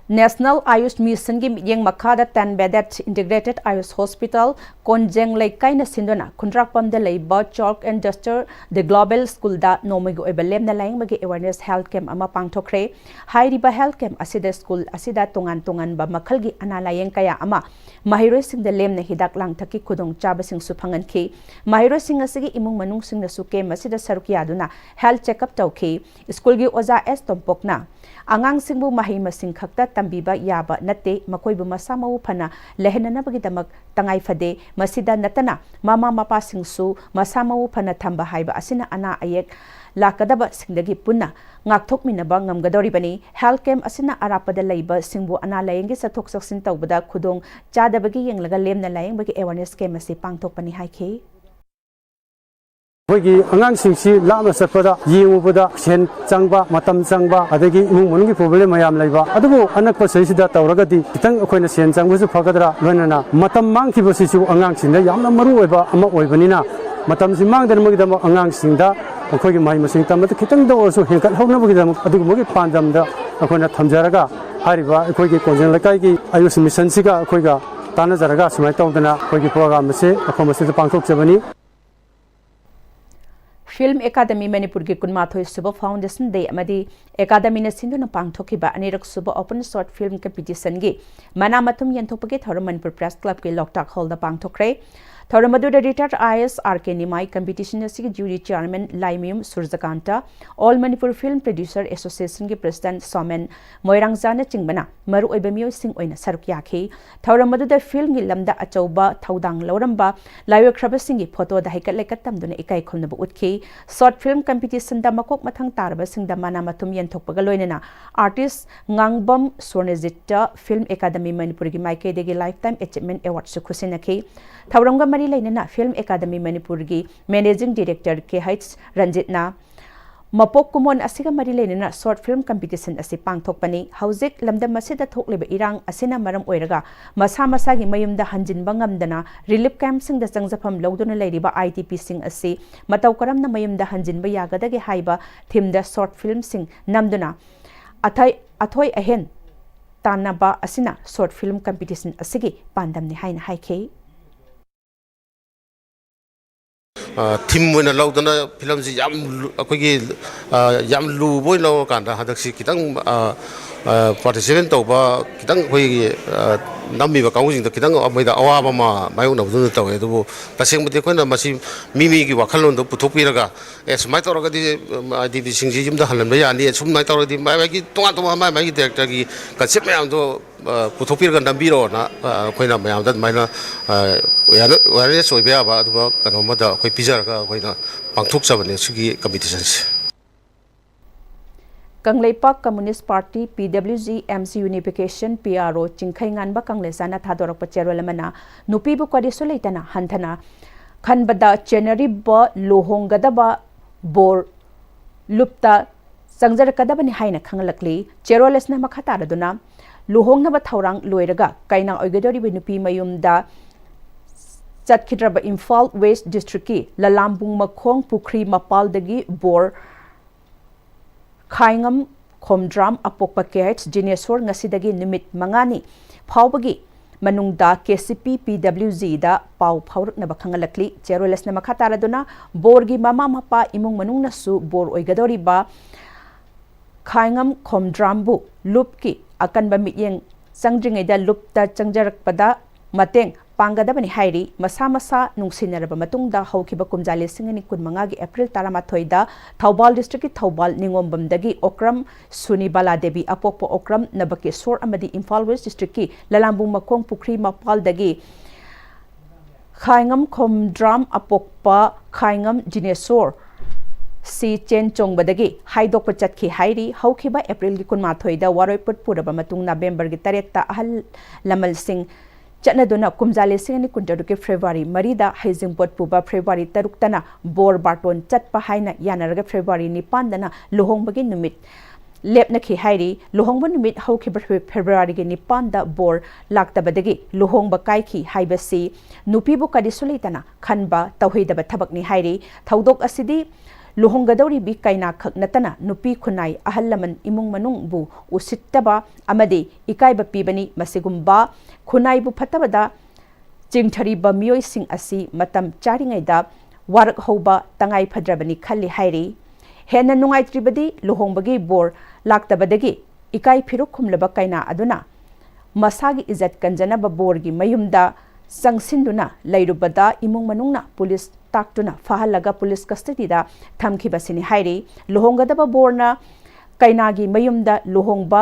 National Ayush Mission ꯒꯤ ꯃꯤꯠꯌꯦꯡ ꯃꯈꯥꯗ ten bedded Integrated Ayush Hospital ꯀꯣꯟꯖꯦꯡ ꯂꯩꯀꯥꯏꯅ ꯁꯤꯟꯗꯨꯅ ꯈꯨꯟꯗ꯭ꯔꯥꯛꯄꯝꯗ ꯂꯩꯕ Chalk and Duster The Global School ꯗ ꯅꯣꯡꯃꯒꯤ ꯑꯣꯏꯕ ꯂꯦꯝꯅ ꯂꯥꯌꯦꯡꯕꯒꯤ awareness health camp ꯑꯃ ꯄꯥꯡꯊꯣꯛꯈ꯭ꯔꯦ꯫ ꯍꯥꯏꯔꯤꯕ health camp ꯑꯁꯤꯗ school ꯑꯁꯤꯗ ꯇꯣꯉꯥꯟ ꯇꯣꯉꯥꯟꯕ ꯃꯈꯜꯒꯤ ꯑꯅꯥ ꯂꯥꯌꯦꯡ ꯀꯌꯥ ꯑꯃ ꯃꯍꯩꯔꯣꯏꯁꯤꯡꯗ ꯂꯦꯝꯅ ꯍꯤꯗꯥꯛ ꯂꯥꯡꯊꯛꯀꯤ ꯈꯨꯗꯣꯡꯆꯥꯕꯁꯤꯡꯁꯨ ꯐꯪꯍꯟꯈꯤ꯫ ꯃꯍꯩꯔꯣꯏꯁꯤꯡ ꯑꯁꯤꯒꯤ ꯏꯃꯨꯡ ꯃꯅꯨꯡꯁꯤꯡꯅꯁꯨ camp ꯑꯁꯤꯗ ꯁꯔꯨꯛ ꯌꯥꯗꯨꯅ health checkup ꯇꯧꯈꯤ꯫ School ꯒꯤ ꯑꯣꯖꯥ ꯑꯦꯁ ꯇꯣꯝꯄꯣꯛꯅ ꯑꯉꯥꯡꯁꯤꯡꯕꯨ ꯃꯍꯩ ꯃꯁꯤꯡ ꯈꯛꯇ ꯇꯝꯕꯤꯕ ꯌꯥꯕ ꯅꯠꯇꯦ, ꯃꯈꯣꯏꯕꯨ ꯃꯁꯥ ꯃꯎ ꯐꯅ ꯂꯩꯍꯟꯅꯅꯕꯒꯤꯗꯃꯛ ꯇꯉꯥꯏ ꯐꯗꯦ꯫ ꯃꯁꯤꯗ ꯅꯠꯇꯅ ꯃꯃꯥ ꯃꯄꯥꯁꯤꯡꯁꯨ ꯃꯁꯥ ꯃꯎ ꯐꯅ ꯊꯝꯕ ꯍꯥꯏꯕ ꯑꯁꯤꯅ ꯑꯅꯥ ꯑꯌꯦꯛ ꯂꯥꯛꯀꯗꯕꯁꯤꯡꯗꯒꯤ ꯄꯨꯟꯅ ꯉꯥꯛꯊꯣꯛꯃꯤꯟꯅꯕ ꯉꯝꯒꯗꯧꯔꯤꯕꯅꯤ꯫ Health camp ꯑꯁꯤꯅ ꯑꯔꯥꯞꯄꯗ ꯂꯩꯕꯁꯤꯡꯕꯨ ꯑꯅꯥ ꯂꯥꯌꯦꯡꯒꯤ ꯆꯠꯊꯣꯛ ꯆꯠꯁꯤꯟ ꯇꯧꯕꯗ ꯈꯨꯗꯣꯡ ꯆꯥꯗꯕꯒꯤ ꯌꯦꯡꯂꯒ ꯂꯦꯝꯅ ꯂꯥꯌꯦꯡꯕꯒꯤ awareness camp ꯑꯁꯤ ꯄꯥꯡꯊꯣꯛꯄꯅꯤ ꯍꯥꯏꯈꯤ꯫ ꯑꯩꯈꯣꯏꯒꯤ ꯑꯉꯥꯡꯁꯤꯡꯁꯤ ꯂꯥꯞꯅ ꯆꯠꯄꯗ ꯌꯦꯡꯉꯨꯕꯗ ꯁꯦꯟ ꯆꯪꯕ, ꯃꯇꯝ ꯆꯪꯕ, ꯑꯗꯒꯤ ꯏꯃꯨꯡ ꯃꯅꯨꯡꯒꯤ problem ꯃꯌꯥꯝ ꯂꯩꯕ꯫ ꯑꯗꯨꯕꯨ ꯑꯅꯛꯄ ꯁꯤꯗꯩꯁꯤꯗ ꯇꯧꯔꯒꯗꯤ ꯈꯤꯇꯪ ꯑꯩꯈꯣꯏꯅ ꯁꯦꯟ ꯆꯪꯕꯁꯨ ꯐꯒꯗ꯭ꯔꯥ, ꯂꯣꯏꯅꯅ ꯃꯇꯝ ꯃꯥꯡꯈꯤꯕꯁꯤꯁꯨ ꯑꯉꯥꯡꯁꯤꯡꯗ ꯌꯥꯝꯅ ꯃꯔꯨ ꯑꯣꯏꯕ ꯑꯃ ꯑꯣꯏꯕꯅꯤꯅ, ꯃꯇꯝꯁꯤ ꯃꯥꯡꯗꯅꯕꯒꯤꯗꯃꯛ ꯑꯉꯥꯡꯁꯤꯡꯗ ꯑꯩꯈꯣꯏꯒꯤ ꯃꯍꯩ ꯃꯁꯤꯡ ꯇꯝꯕꯗ ꯈꯤꯇꯪꯗ ꯑꯣꯏꯔꯁꯨ ꯍꯦꯟꯒꯠꯍꯧꯅꯕꯒꯤꯗꯃꯛ ꯑꯗꯨꯒꯨꯝꯕꯒꯤ ꯄꯥꯟꯗꯝꯗ ꯑꯩꯈꯣꯏꯅ ꯊꯝꯖꯔꯒ, ꯍꯥꯏꯔꯤꯕ ꯑꯩꯈꯣꯏꯒꯤ ꯀꯣꯟꯖꯦꯡ ꯂꯩꯀꯥꯏꯒꯤ ꯑꯌꯨꯁ ꯃꯤꯁꯟꯁꯤꯒ ꯑꯩꯈꯣꯏꯒ ꯇꯥꯟꯅꯖꯔꯒ ꯁꯨꯃꯥꯏꯅ ꯇꯧꯗꯅ ꯑꯩꯈꯣꯏꯒꯤ program ꯑꯁꯤ ꯃꯐꯝ ꯑꯁꯤꯗ ꯄꯥꯡꯊꯣꯛꯆꯕꯅꯤ꯫ Film Academy ꯃꯅꯤꯄꯨꯔꯒꯤ ꯀꯨꯟꯃꯥꯊꯣꯏ ꯁꯨꯕ Foundation Day ꯑꯃꯗꯤ Academy ꯅ ꯁꯤꯟꯗꯨꯅ ꯄꯥꯡꯊꯣꯛꯈꯤꯕ ꯑꯅꯤꯔꯛ ꯁꯨꯕ Open Short Film Competition ꯒꯤ ꯃꯅꯥ ꯃꯊꯨꯝ ꯌꯦꯟꯊꯣꯛꯄꯒꯤ ꯊꯧꯔꯝ ꯃꯅꯤꯄꯨꯔ Press Club ꯀꯤ ꯂꯣꯛꯇꯥꯛ ꯍꯣꯜꯗ ꯄꯥꯡꯊꯣꯛꯈ꯭ꯔꯦ꯫ ꯊꯧꯔꯝ ꯑꯗꯨꯗ retired I A S R K Nimai, competition ꯑꯁꯤꯒꯤ jury chairman ꯂꯥꯏꯃꯌꯨꯝ ꯁꯨꯔꯖꯀꯥꯟꯇ, All Manipur Film Producer Association ꯒꯤ president ꯁꯣꯃꯦꯟ ꯃꯣꯏꯔꯥꯡꯖꯥꯅꯆꯤꯡꯕꯅ ꯃꯔꯨꯑꯣꯏꯕ ꯃꯤꯑꯣꯏꯁꯤꯡ ꯑꯣꯏꯅ ꯁꯔꯨꯛ ꯌꯥꯈꯤ꯫ ꯊꯧꯔꯝ ꯑꯗꯨꯗ film ꯒꯤ ꯂꯝꯗ ꯑꯆꯧꯕ ꯊꯧꯗꯥꯡ ꯂꯧꯔꯝꯕ ꯂꯥꯏꯑꯣꯏꯈ꯭ꯔꯕꯁꯤꯡꯒꯤ photo ꯗ ꯍꯩꯀꯠ ꯂꯩꯀꯠ ꯇꯝꯗꯨꯅ ꯏꯀꯥꯏ ꯈꯨꯝꯅꯕ ꯎꯠꯈꯤ꯫ Short film competition ꯗ ꯃꯀꯣꯛ ꯃꯊꯪ ꯇꯥꯔꯕꯁꯤꯡꯗ ꯃꯅꯥ ꯃꯊꯨꯝ ꯌꯦꯟꯊꯣꯛꯄꯒ ꯂꯣꯏꯅꯅ artist ꯉꯥꯡꯕꯝ ꯁ꯭ꯋꯔꯅꯖꯤꯠꯇ Film Academy ꯃꯅꯤꯄꯨꯔꯒꯤ ꯃꯥꯏꯀꯩꯗꯒꯤ Lifetime Achievement Award ꯁꯨ ꯈꯨꯠꯁꯤꯟꯅꯈꯤ꯫ ꯊꯧꯔꯝꯒ ꯃꯔꯤ ꯂꯩꯅꯅ Film Academy ꯃꯅꯤꯄꯨꯔꯒꯤ Managing Director ꯀꯦ ꯍꯩꯆ ꯔꯟꯖꯤꯠꯅ ꯃꯄꯣꯛ ꯀꯨꯝꯑꯣꯟ ꯑꯁꯤꯒ ꯃꯔꯤ ꯂꯩꯅꯅ short film competition ꯑꯁꯤ ꯄꯥꯡꯊꯣꯛꯄꯅꯤ꯫ ꯍꯧꯖꯤꯛ ꯂꯝꯗꯝ ꯑꯁꯤꯗ ꯊꯣꯛꯂꯤꯕ ꯏꯔꯥꯡ ꯑꯁꯤꯅ ꯃꯔꯝ ꯑꯣꯏꯔꯒ ꯃꯁꯥ ꯃꯁꯥꯒꯤ ꯃꯌꯨꯝꯗ ꯍꯟꯖꯤꯟꯕ ꯉꯝꯗꯅ relief camp ꯁꯤꯡꯗ ꯆꯪꯖꯐꯝ ꯂꯧꯗꯨꯅ ꯂꯩꯔꯤꯕ I D P ꯁꯤꯡ ꯑꯁꯤ ꯃꯇꯧ ꯀꯔꯝꯅ ꯃꯌꯨꯝꯗ ꯍꯟꯖꯤꯟꯕ ꯌꯥꯒꯗꯒꯦ ꯍꯥꯏꯕ theme ꯗ short film ꯁꯤꯡ ꯅꯝꯗꯨꯅ ꯑꯊꯣꯏ-, ꯑꯊꯣꯏ ꯑꯍꯦꯟ ꯇꯥꯟꯅꯕ ꯑꯁꯤꯅ short film competition ꯑꯁꯤꯒꯤ ꯄꯥꯟꯗꯝꯅꯤ ꯍꯥꯏꯅ ꯍꯥꯏꯈꯤ꯫ ꯊꯤꯝ ꯑꯣꯏꯅ ꯂꯧꯗꯅ ꯐꯤꯂꯝꯁꯤ ꯌꯥꯝ ꯂꯨ-, ꯑꯩꯈꯣꯏꯒꯤ, ꯑ, ꯌꯥꯝ ꯂꯨꯕ ꯑꯣꯏꯅ ꯂꯧꯔꯀꯥꯟꯗ ꯍꯟꯗꯛꯁꯤ ꯈꯤꯇꯪ, ꯑ, ꯑ, participant ꯇꯧꯕ ꯈꯤꯇꯪ ꯑꯩꯈꯣꯏꯒꯤ, ꯑ, ꯅꯝꯃꯤꯕ ꯀꯥꯡꯕꯨꯁꯤꯡꯗ ꯈꯤꯇꯪ ꯃꯣꯏꯗ ꯑꯋꯥꯕ ꯑꯃ ꯃꯥꯌꯣꯛꯅꯕꯗꯧꯅ ꯇꯧꯋꯦ꯫ ꯑꯗꯨꯕꯨ ꯇꯁꯦꯡꯕꯗꯤ ꯑꯩꯈꯣꯏꯅ ꯃꯁꯤ ꯃꯤ ꯃꯤꯒꯤ ꯋꯥꯈꯜꯂꯣꯟꯗꯣ ꯄꯨꯊꯣꯛꯄꯤꯔꯒ, ꯑꯦ, ꯁꯨꯃꯥꯏꯅ ꯇꯧꯔꯒꯗꯤ, ꯎꯝ, ꯍꯥꯏꯗꯤ ꯃꯤꯁꯤꯡꯁꯤ ꯌꯨꯝꯗ ꯍꯜꯍꯟꯕ ꯌꯥꯅꯤ, ꯁꯨꯃꯥꯏꯅ ꯇꯧꯔꯗꯤ ꯃꯥꯏ ꯃꯥꯏꯒꯤ ꯇꯣꯉꯥꯟ ꯇꯣꯉꯥꯟꯕ ꯃꯥꯏ ꯃꯥꯏꯒꯤ directorꯒꯤ concept ꯃꯌꯥꯝꯗꯣ, ꯑ, ꯄꯨꯊꯣꯛꯄꯤꯔꯒ ꯅꯝꯕꯤꯔꯛꯑꯣꯅ, ꯑ, ꯑꯩꯈꯣꯏꯅ ꯃꯌꯥꯝꯗ ꯑꯗꯨꯃꯥꯏꯅ, ꯑ, awareness ꯑꯣꯏꯕ ꯌꯥꯕ ꯑꯗꯨꯒ ꯀꯩꯅꯣꯝꯃꯗ ꯑꯩꯈꯣꯏ ꯄꯤꯖꯔꯒ ꯑꯩꯈꯣꯏꯅ ꯄꯥꯡꯊꯣꯛꯆꯕꯅꯦ ꯁꯤꯒꯤ competitionꯁꯦ꯫ Kangleipak Communist Party, P W G, M C Unification, P R O, Chingkheinganba ꯀꯪꯂꯩꯖꯥꯅ ꯊꯥꯗꯣꯔꯛꯄ ꯆꯦꯔꯣꯜ ꯑꯃꯅ ꯅꯨꯄꯤꯕꯨ ꯀꯔꯤꯁꯨ ꯂꯩꯇꯅ ꯍꯟꯊꯅ ꯈꯟꯕꯗ ꯆꯦꯟꯅꯔꯤꯕ ꯂꯨꯍꯣꯡꯒꯗꯕ ꯕꯣꯔ ꯂꯨꯞꯇ ꯆꯪꯖꯔꯛꯀꯗꯕꯅꯤ ꯍꯥꯏꯅ ꯈꯪꯍꯜꯂꯛꯂꯤ꯫ ꯆꯦꯔꯣꯜ ꯑꯁꯤꯅ ꯃꯈꯥ ꯇꯥꯔꯗꯨꯅ, ꯂꯨꯍꯣꯡꯅꯕ ꯊꯧꯔꯥꯡ ꯂꯣꯏꯔꯒ ꯀꯩꯅꯥ ꯑꯣꯏꯒꯗꯧꯔꯤꯕ ꯅꯨꯄꯤ ꯃꯌꯨꯝꯗ ꯆꯠꯈꯤꯗ꯭ꯔꯕ ꯏꯝꯐꯥꯜ West Districtꯀꯤ ꯂꯂꯥꯝꯕꯨꯡ ꯃꯈꯣꯡ ꯄꯨꯈ꯭ꯔꯤ ꯃꯄꯥꯜꯗꯒꯤ ꯕꯣꯔ ꯈꯥꯏꯉꯝ ꯈꯣꯝꯗ꯭ꯔꯥꯝ ꯑꯄꯣꯛꯄ K H ꯖꯤꯅꯦꯁꯣꯔ ꯉꯁꯤꯗꯒꯤ ꯅꯨꯃꯤꯠ ꯃꯉꯥꯅꯤ ꯐꯥꯎꯕꯒꯤ ꯃꯅꯨꯡꯗ K C P P W Gꯗ ꯄꯥꯎ ꯐꯥꯎꯔꯛꯅꯕ ꯈꯪꯍꯜꯂꯛꯂꯤ꯫ ꯆꯦꯔꯣꯜ ꯑꯁꯤꯅ ꯃꯈꯥ ꯇꯥꯔꯗꯨꯅ, ꯕꯣꯔꯒꯤ ꯃꯃꯥ ꯃꯄꯥ, ꯏꯃꯨꯡ ꯃꯅꯨꯡꯅꯁꯨ ꯕꯣꯔ ꯑꯣꯏꯒꯗꯧꯔꯤꯕ ꯈꯥꯏꯉꯝ ꯈꯣꯝꯗ꯭ꯔꯥꯝꯕꯨ ꯂꯨꯞꯀꯤ ꯑꯀꯟꯕ ꯃꯤꯠꯌꯦꯡ ꯆꯪꯗ꯭ꯔꯤꯉꯩꯗ ꯂꯨꯞꯇ ꯆꯪꯖꯔꯛꯄꯗ ꯃꯇꯦꯡ ꯄꯥꯡꯒꯗꯕꯅꯤ ꯍꯥꯏꯔꯤ꯫ ꯃꯁꯥ ꯃꯁꯥ ꯅꯨꯡꯁꯤꯅꯔꯕ ꯃꯇꯨꯡꯗ ꯍꯧꯈꯤꯕ ꯀꯨꯝꯖꯥ ꯂꯤꯁꯤꯡ ꯑꯅꯤ ꯀꯨꯟꯃꯉꯥꯒꯤ April ꯇꯔꯥꯃꯥꯊꯣꯏꯗ ꯊꯧꯕꯥꯜ districtꯀꯤ ꯊꯧꯕꯥꯜ ꯅꯤꯉꯣꯝꯕꯝꯗꯒꯤ ꯑꯣꯀ꯭ꯔꯝ ꯁꯨꯅꯤꯕꯥꯂꯥ ꯗꯦꯕꯤ ꯑꯄꯣꯛꯄ ꯑꯣꯀ꯭ꯔꯝ ꯅꯕꯀꯦꯁꯣꯔ ꯑꯃꯗꯤ ꯏꯝꯐꯥꯜ West Districtꯀꯤ ꯂꯂꯥꯝꯕꯨꯡ ꯃꯈꯣꯡ ꯄꯨꯈ꯭ꯔꯤ ꯃꯄꯥꯜꯗꯒꯤ ꯈꯥꯏꯉꯝ ꯈꯣꯝꯗ꯭ꯔꯥꯝ ꯑꯄꯣꯛꯄ ꯈꯥꯏꯉꯝ ꯖꯤꯅꯦꯁꯣꯔ ꯁꯤ ꯆꯦꯟ ꯆꯣꯡꯕꯗꯒꯤ ꯍꯥꯏꯗꯣꯛꯄ ꯆꯠꯈꯤ ꯍꯥꯏꯔꯤ꯫ ꯍꯧꯈꯤꯕ Aprilꯒꯤ ꯀꯨꯟꯃꯥꯊꯣꯏꯗ ꯋꯥꯔꯣꯏꯄꯣꯠ ꯄꯨꯔꯕ ꯃꯇꯨꯡ Novemberꯒꯤ ꯇꯔꯦꯠꯇ ꯑꯍꯜ ꯂꯃꯟꯁꯤꯡ ꯆꯠꯅꯗꯨꯅ ꯀꯨꯝꯖꯥ ꯂꯤꯁꯤꯡ ꯑꯅꯤ ꯀꯨꯟꯇꯔꯨꯛꯀꯤ February ꯃꯔꯤꯗ ꯍꯩꯖꯤꯡꯄꯣꯠ ꯄꯨꯕ, February ꯇꯔꯨꯛꯇꯅ ꯕꯣꯔ ꯕꯥꯔꯇꯣꯟ ꯆꯠꯄ ꯍꯥꯏꯅ ꯌꯥꯅꯔꯒ February ꯅꯤꯄꯥꯟꯗꯅ ꯂꯨꯍꯣꯡꯕꯒꯤ ꯅꯨꯃꯤꯠ ꯂꯦꯞꯅꯈꯤ ꯍꯥꯏꯔꯤ꯫ ꯂꯨꯍꯣꯡꯕ ꯅꯨꯃꯤꯠ ꯍꯧꯈꯤꯕ Februaryꯒꯤ ꯅꯤꯄꯥꯟꯗ ꯕꯣꯔ ꯂꯥꯛꯇꯕꯗꯒꯤ ꯂꯨꯍꯣꯡꯕ ꯀꯥꯏꯈꯤ ꯍꯥꯏꯕꯁꯤ ꯅꯨꯄꯤꯕꯨ ꯀꯔꯤꯁꯨ ꯂꯩꯇꯅ ꯈꯟꯕ ꯇꯧꯍꯩꯗꯕ ꯊꯕꯛꯅꯤ ꯍꯥꯏꯔꯤ꯫ ꯊꯧꯗꯣꯛ ꯑꯁꯤꯗꯤ ꯂꯨꯍꯣꯡꯒꯗꯧꯔꯤꯕꯤ ꯀꯩꯅꯥꯈꯛ ꯅꯠꯇꯅ ꯅꯨꯄꯤ ꯈꯨꯟꯅꯥꯏ, ꯑꯍꯜ ꯂꯃꯟ, ꯏꯃꯨꯡ ꯃꯅꯨꯡꯕꯨ ꯎꯁꯤꯠꯇꯕ ꯑꯃꯗꯤ ꯏꯀꯥꯏꯕ ꯄꯤꯕꯅꯤ꯫ ꯃꯁꯤꯒꯨꯝꯕ ꯈꯨꯟꯅꯥꯏꯕꯨ ꯐꯠꯇꯕꯗ ꯆꯤꯡꯊꯔꯤꯕ ꯃꯤꯑꯣꯏꯁꯤꯡ ꯑꯁꯤ ꯃꯇꯝ ꯆꯥꯔꯤꯉꯩꯗ ꯋꯥꯔꯛꯍꯧꯕ ꯇꯉꯥꯏ ꯐꯗ꯭ꯔꯕꯅꯤ ꯈꯜꯂꯤ ꯍꯥꯏꯔꯤ꯫ ꯍꯦꯟꯅ ꯅꯨꯡꯉꯥꯏꯇ꯭ꯔꯤꯕꯗꯤ ꯂꯨꯍꯣꯡꯕꯒꯤ ꯕꯣꯔ ꯂꯥꯛꯇꯕꯗꯒꯤ ꯏꯀꯥꯏ ꯐꯤꯔꯨꯛ ꯈꯨꯝꯂꯕ ꯀꯩꯅꯥ ꯑꯗꯨꯅ ꯃꯁꯥꯒꯤ ꯏꯖꯠ ꯀꯟꯖꯅꯕ ꯕꯣꯔꯒꯤ ꯃꯌꯨꯝꯗ ꯆꯪꯁꯤꯟꯗꯨꯅ ꯂꯩꯔꯨꯕꯗ ꯏꯃꯨꯡ ꯃꯅꯨꯡꯅ ꯄꯨꯂꯤꯁ ꯇꯥꯛꯇꯨꯅ ꯐꯥꯍꯜꯂꯒ ꯄꯨꯂꯤꯁ ꯀꯁꯇꯗꯤꯗ ꯊꯝꯈꯤꯕꯁꯤꯅꯤ ꯍꯥꯏꯔꯤ꯫ ꯂꯨꯍꯣꯡꯒꯗꯕ ꯕꯣꯔꯅ ꯀꯩꯅꯥꯒꯤ ꯃꯌꯨꯝꯗ ꯂꯨꯍꯣꯡꯕ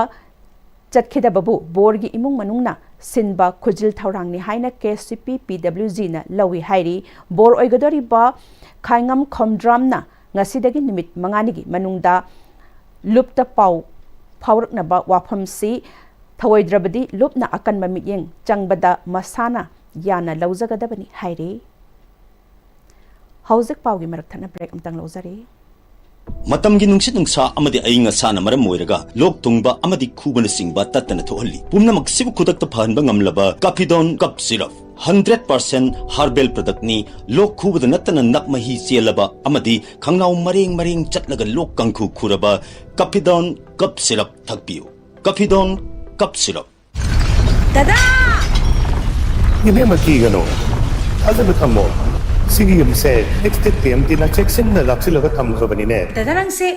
ꯆꯠꯈꯤꯗꯕꯕꯨ ꯕꯣꯔꯒꯤ ꯏꯃꯨꯡ ꯃꯅꯨꯡꯅ ꯁꯤꯟꯕ ꯈꯨꯖꯤꯜ ꯊꯧꯔꯥꯡꯅꯤ ꯍꯥꯏꯅ ꯀꯦ ꯁꯤ ꯄꯤ ꯄꯤ ꯗꯕ꯭ꯂꯤꯎ ꯖꯤꯅ ꯂꯧꯏ ꯍꯥꯏꯔꯤ꯫ ꯕꯣꯔ ꯑꯣꯏꯒꯗꯧꯔꯤꯕ ꯈꯥꯏꯉꯝ ꯈꯣꯝꯗ꯭ꯔꯥꯝꯅ ꯉꯁꯤꯗꯒꯤ ꯅꯨꯃꯤꯠ ꯃꯉꯥꯅꯤꯒꯤ ꯃꯅꯨꯡꯗ ꯂꯨꯞꯇ ꯄꯥꯎ ꯐꯥꯎꯔꯛꯅꯕ ꯋꯥꯐꯝꯁꯤ ꯊꯧꯑꯣꯏꯗ꯭ꯔꯕꯗꯤ ꯂꯨꯞꯅ ꯑꯀꯟꯕ ꯃꯤꯠꯌꯦꯡ ꯆꯪꯕꯗ ꯃꯁꯥꯅ ꯌꯥꯅ ꯂꯧꯖꯒꯗꯕꯅꯤ ꯍꯥꯏꯔꯤ꯫ ꯍꯧꯖꯤꯛ ꯄꯥꯎꯒꯤ ꯃꯔꯛ ꯊꯠꯅ ꯕ꯭ꯔꯦꯛ ꯑꯃꯇꯪ ꯂꯧꯖꯔꯤ꯫ ꯃꯇꯝꯒꯤ ꯅꯨꯡꯁꯤꯠ ꯅꯨꯡꯁꯥ ꯑꯃꯗꯤ ꯑꯏꯪ ꯑꯁꯥꯅ ꯃꯔꯝ ꯑꯣꯏꯔꯒ ꯂꯣꯛ ꯊꯨꯡꯕ ꯑꯃꯗꯤ ꯈꯨꯕꯅꯆꯤꯡꯕ ꯇꯠꯇꯅ ꯊꯣꯛꯍꯜꯂꯤ꯫ ꯄꯨꯝꯅꯃꯛꯁꯤꯕꯨ ꯈꯨꯗꯛꯇ ꯐꯍꯟꯕ ꯉꯝꯂꯕ ꯀꯥꯐꯤꯗꯣꯟ ꯀꯞ ꯁꯤꯔꯞ, ꯍꯟꯗ꯭ꯔꯦꯠ ꯄꯥꯔꯁꯦꯟ ꯍꯥꯔꯕꯦꯜ ꯄ꯭ꯔꯗꯛꯅꯤ꯫ ꯂꯣꯛ ꯈꯨꯕꯗ ꯅꯠꯇꯅ ꯅꯞ ꯃꯍꯤ ꯆꯦꯜꯂꯕ ꯑꯃꯗꯤ ꯈꯪꯅꯥꯎ ꯃꯔꯦꯡ ꯃꯔꯦꯡ ꯆꯠꯂꯒ ꯂꯣꯛ ꯀꯥꯡꯈꯨ ꯈꯨꯔꯕ ꯀꯥꯐꯤꯗꯣꯟ ꯀꯞ ꯁꯤꯔꯞ ꯊꯛꯄꯤꯌꯨ꯫ ꯀꯥꯐꯤꯗꯣꯟ ꯀꯞ ꯁꯤꯔꯞ꯫ ꯗꯗꯥ! ꯏꯕꯦꯝꯃ, ꯀꯤꯒꯅꯨ, ꯊꯥꯖꯕ ꯊꯝꯃꯣ꯫ ꯁꯤꯒꯤ ꯌꯨꯝꯁꯦ ꯑꯦꯛꯁꯇꯦꯛ ꯇꯤ ꯑꯦꯝ ꯇꯤꯅ ꯆꯦꯛꯁꯤꯟꯅ ꯂꯥꯛꯁꯤꯜꯂꯒ ꯊꯝꯈ꯭ꯔꯕꯅꯤꯅꯦ꯫ ꯗꯗꯥ, ꯅꯪꯁꯦ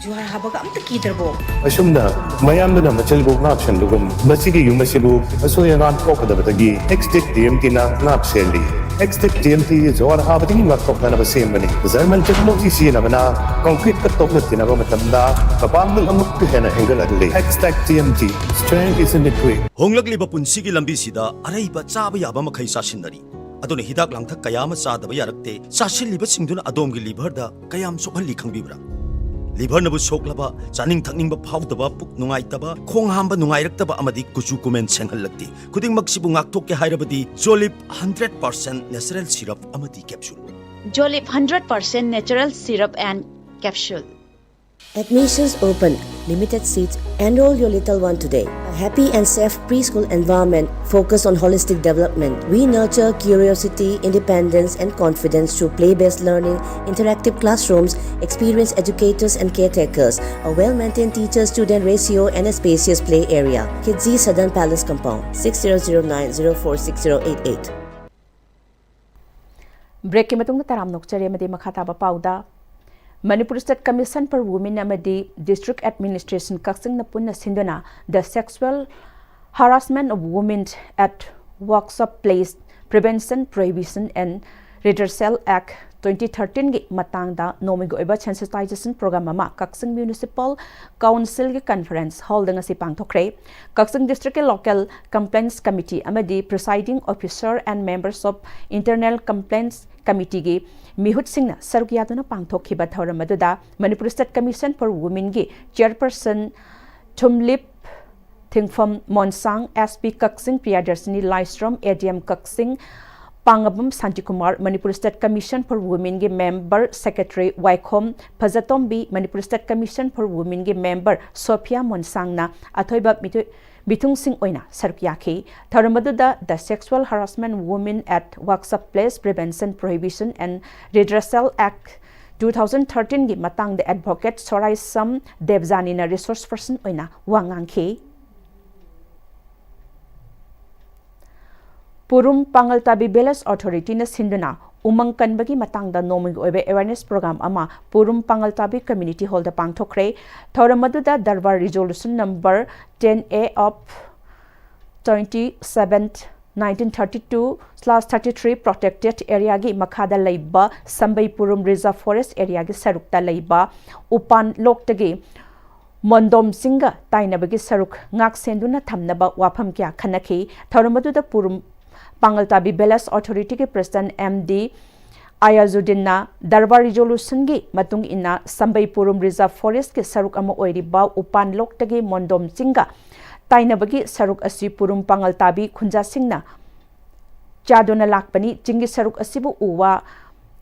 ꯖꯨꯍꯥꯔ ꯍꯥꯕꯒ ꯑꯝꯇ ꯀꯤꯗ꯭ꯔꯕꯣ? ꯑꯁꯨꯝꯅ ꯃꯌꯥꯝꯗꯨꯅ ꯃꯆꯤꯜꯕꯨ ꯉꯥꯛꯁꯦꯟꯕꯒꯨꯝ, ꯃꯁꯤꯒꯤ ꯌꯨꯝ ꯑꯁꯤꯕꯨ ꯑꯁꯣꯏ ꯑꯉꯥꯝ ꯊꯣꯛꯀꯗꯕꯗꯒꯤ ꯑꯦꯛꯁꯇꯦꯛ ꯇꯤ ꯑꯦꯝ ꯇꯤꯅ ꯉꯥꯛꯁꯦꯜꯂꯤ꯫ ꯑꯦꯛꯁꯇꯦꯛ ꯇꯤ ꯑꯦꯝ ꯇꯤ ꯖꯨꯍꯥꯔ ꯍꯥꯕꯗꯒꯤ ꯉꯥꯛꯊꯣꯛꯅꯅꯕ ꯁꯦꯝꯕꯅꯤ꯫ ꯖꯔꯃꯟ ꯇꯦꯛꯅꯣꯂꯣꯖꯤ ꯁꯤꯖꯤꯟꯅꯕꯅ ꯀꯪꯀ꯭ꯔꯤꯠꯀ ꯇꯣꯛꯅ ꯇꯤꯟꯅꯕ ꯃꯇꯝꯗ ꯃꯄꯥꯡꯒꯜ ꯑꯃꯨꯛꯀ ꯍꯦꯟꯅ ꯍꯦꯟꯒꯠꯍꯜꯂꯤ꯫ Xtech T M T, strength is in the grit. ꯍꯣꯡꯂꯛꯂꯤꯕ ꯄꯨꯟꯁꯤꯒꯤ ꯂꯝꯕꯤꯁꯤꯗ ꯑꯔꯩꯕ ꯆꯥꯕ ꯌꯥꯕ ꯃꯈꯩ ꯆꯥꯁꯤꯟꯅꯔꯤ꯫ ꯑꯗꯨꯅ ꯍꯤꯗꯥꯛ ꯂꯥꯡꯊꯛ ꯀꯌꯥ ꯑꯃ ꯆꯥꯗꯕ ꯌꯥꯔꯛꯇꯦ꯫ ꯆꯥꯁꯤꯜꯂꯤꯕꯁꯤꯡꯗꯨꯅ ꯑꯗꯣꯝꯒꯤ ꯂꯤꯚꯔꯗ ꯀꯌꯥꯝ ꯁꯣꯛꯍꯜꯂꯤ ꯈꯪꯕꯤꯕ꯭ꯔꯥ? ꯂꯤꯚꯔꯅꯕꯨ ꯁꯣꯛꯂꯕ, ꯆꯥꯅꯤꯡ ꯊꯛꯅꯤꯡꯕ ꯐꯥꯎꯗꯕ, ꯄꯨꯛ ꯅꯨꯡꯉꯥꯏꯇꯕ, ꯈꯣꯡ ꯍꯥꯝꯕ ꯅꯨꯡꯉꯥꯏꯔꯛꯇꯕ ꯑꯃꯗꯤ ꯀꯨꯆꯨ ꯀꯨꯃꯦꯟ ꯁꯦꯡꯍꯜꯂꯛꯇꯦ꯫ ꯈꯨꯗꯤꯡꯃꯛꯁꯤꯕꯨ ꯉꯥꯛꯊꯣꯛꯀꯦ ꯍꯥꯏꯔꯕꯗꯤ ꯖꯣꯂꯤꯞ ꯍꯟꯗ꯭ꯔꯦꯠ ꯄꯥꯔꯁꯦꯟ ꯅꯦꯆꯔꯦꯜ ꯁꯤꯔꯞ ꯑꯃꯗꯤ capsule. Jolip hundred percent natural syrup and capsule. Admissions open, limited seats. Enroll your little one today. A happy and safe preschool environment focused on holistic development. We nurture curiosity, independence, and confidence through play-based learning, interactive classrooms, experienced educators and caretakers, a well-maintained teacher-student ratio, and a spacious play area. Kidzi Southern Palace Compound, six zero zero nine zero four six zero eight eight. Breakꯀꯤ ꯃꯇꯨꯡꯗ ꯇꯔꯥꯝꯅ ꯑꯣꯛꯆꯔꯤ ꯑꯃꯗꯤ ꯃꯈꯥ ꯇꯥꯕ ꯄꯥꯎꯗ, Manipur State Commission for Women ꯑꯃꯗꯤ District Administration ꯀꯛꯆꯤꯡꯅ ꯄꯨꯟꯅ ꯁꯤꯟꯗꯨꯅ The Sexual Harassment of Women at Workshop Place, Prevention, Prohibition and Redressal Act twenty thirteen ꯒꯤ ꯃꯇꯥꯡꯗ ꯅꯣꯡꯃꯒꯤ ꯑꯣꯏꯕ sensitization program ꯑꯃ ꯀꯛꯆꯤꯡ Municipal Council ꯒꯤ conference hall ꯗ ꯉꯁꯤ ꯄꯥꯡꯊꯣꯛꯈ꯭ꯔꯦ꯫ ꯀꯛꯆꯤꯡ District ꯀꯤ Local Complaints Committee ꯑꯃꯗꯤ Presiding Officer and members of Internal Complaints Committee ꯒꯤ ꯃꯤꯍꯨꯠꯁꯤꯡꯅ ꯁꯔꯨꯛ ꯌꯥꯗꯨꯅ ꯄꯥꯡꯊꯣꯛꯈꯤꯕ ꯊꯧꯔꯝ ꯑꯗꯨꯗ Manipur State Commission for Women ꯒꯤ Chairperson ꯊꯨꯝꯂꯤꯞ ꯊꯤꯡꯐꯝ ꯃꯣꯟꯁꯥꯡ, S P Kakching Priyadarshini Laishram, A D M Kakching ꯄꯥꯡꯉꯕꯝ Shantikumar, Manipur State Commission for Women ꯒꯤ member secretary ꯋꯥꯏꯈꯣꯝ ꯐꯖꯇꯣꯝꯕꯤ, Manipur State Commission for Women ꯒꯤ member Sophia ꯃꯣꯟꯁꯥꯡꯅ ꯑꯊꯣꯏꯕ ꯃꯤꯇꯨ-, ꯃꯤꯊꯨꯡꯁꯤꯡ ꯑꯣꯏꯅ ꯁꯔꯨꯛ ꯌꯥꯈꯤ꯫ ꯊꯧꯔꯝ ꯑꯗꯨꯗ The Sexual Harassment Women at Workshop Place, Prevention, Prohibition and Redressal Act two thousand thirteen ꯒꯤ ꯃꯇꯥꯡꯗ Advocate ꯁꯣꯔꯥꯏꯁꯝ ꯗꯦꯕꯖꯥꯅꯤꯅ resource person ꯑꯣꯏꯅ ꯋꯥ ꯉꯥꯡꯈꯤ꯫ ꯄꯨꯔꯨꯝ ꯄꯥꯉꯜꯇꯥꯕꯤ Village Authority ꯅ ꯁꯤꯟꯗꯨꯅ ꯎꯃꯪ ꯀꯟꯕꯒꯤ ꯃꯇꯥꯡꯗ ꯅꯣꯡꯃꯒꯤ ꯑꯣꯏꯕ awareness program ꯑꯃ ꯄꯨꯔꯨꯝ ꯄꯥꯉꯜꯇꯥꯕꯤ Community Hall ꯗ ꯄꯥꯡꯊꯣꯛꯈ꯭ꯔꯦ꯫ ꯊꯧꯔꯝ ꯑꯗꯨꯗ Darbar Resolution number ten A of twenty-seven nineteen thirty-two slash thirty-three protected area ꯒꯤ ꯃꯈꯥꯗ ꯂꯩꯕ ꯁꯝꯕꯩ ꯄꯨꯔꯨꯝ Reserve Forest area ꯒꯤ ꯁꯔꯨꯛꯇ ꯂꯩꯕ ꯎꯄꯥꯟ ꯂꯣꯛꯇꯒꯤ ꯃꯣꯟꯗꯣꯝ ꯆꯤꯡꯒ ꯇꯥꯏꯅꯕꯒꯤ ꯁꯔꯨꯛ ꯉꯥꯛ ꯁꯦꯟꯗꯨꯅ ꯊꯝꯅꯕ ꯋꯥꯐꯝ ꯀꯌꯥ ꯈꯟꯅꯈꯤ꯫ ꯊꯧꯔꯝ ꯑꯗꯨꯗ ꯄꯨꯔꯨꯝ ꯄꯥꯉꯜꯇꯥꯕꯤ Village Authority ꯒꯤ President M D ꯑꯌꯥꯖꯨꯗꯤꯟꯅ Darbar Resolution ꯒꯤ ꯃꯇꯨꯡ ꯏꯟꯅ ꯁꯝꯕꯩ ꯄꯨꯔꯨꯝ Reserve Forest ꯀꯤ ꯁꯔꯨꯛ ꯑꯃ ꯑꯣꯏꯔꯤꯕ ꯎꯄꯥꯟ ꯂꯣꯛꯇꯒꯤ ꯃꯣꯟꯗꯣꯝ ꯆꯤꯡꯒ ꯇꯥꯏꯅꯕꯒꯤ ꯁꯔꯨꯛ ꯑꯁꯤ ꯄꯨꯔꯨꯝ ꯄꯥꯉꯜꯇꯥꯕꯤ ꯈꯨꯟꯖꯥꯁꯤꯡꯅ ꯆꯥꯗꯨꯅ ꯂꯥꯛꯄꯅꯤ꯫ ꯆꯤꯡꯒꯤ ꯁꯔꯨꯛ ꯑꯁꯤꯕꯨ ꯎ ꯋꯥ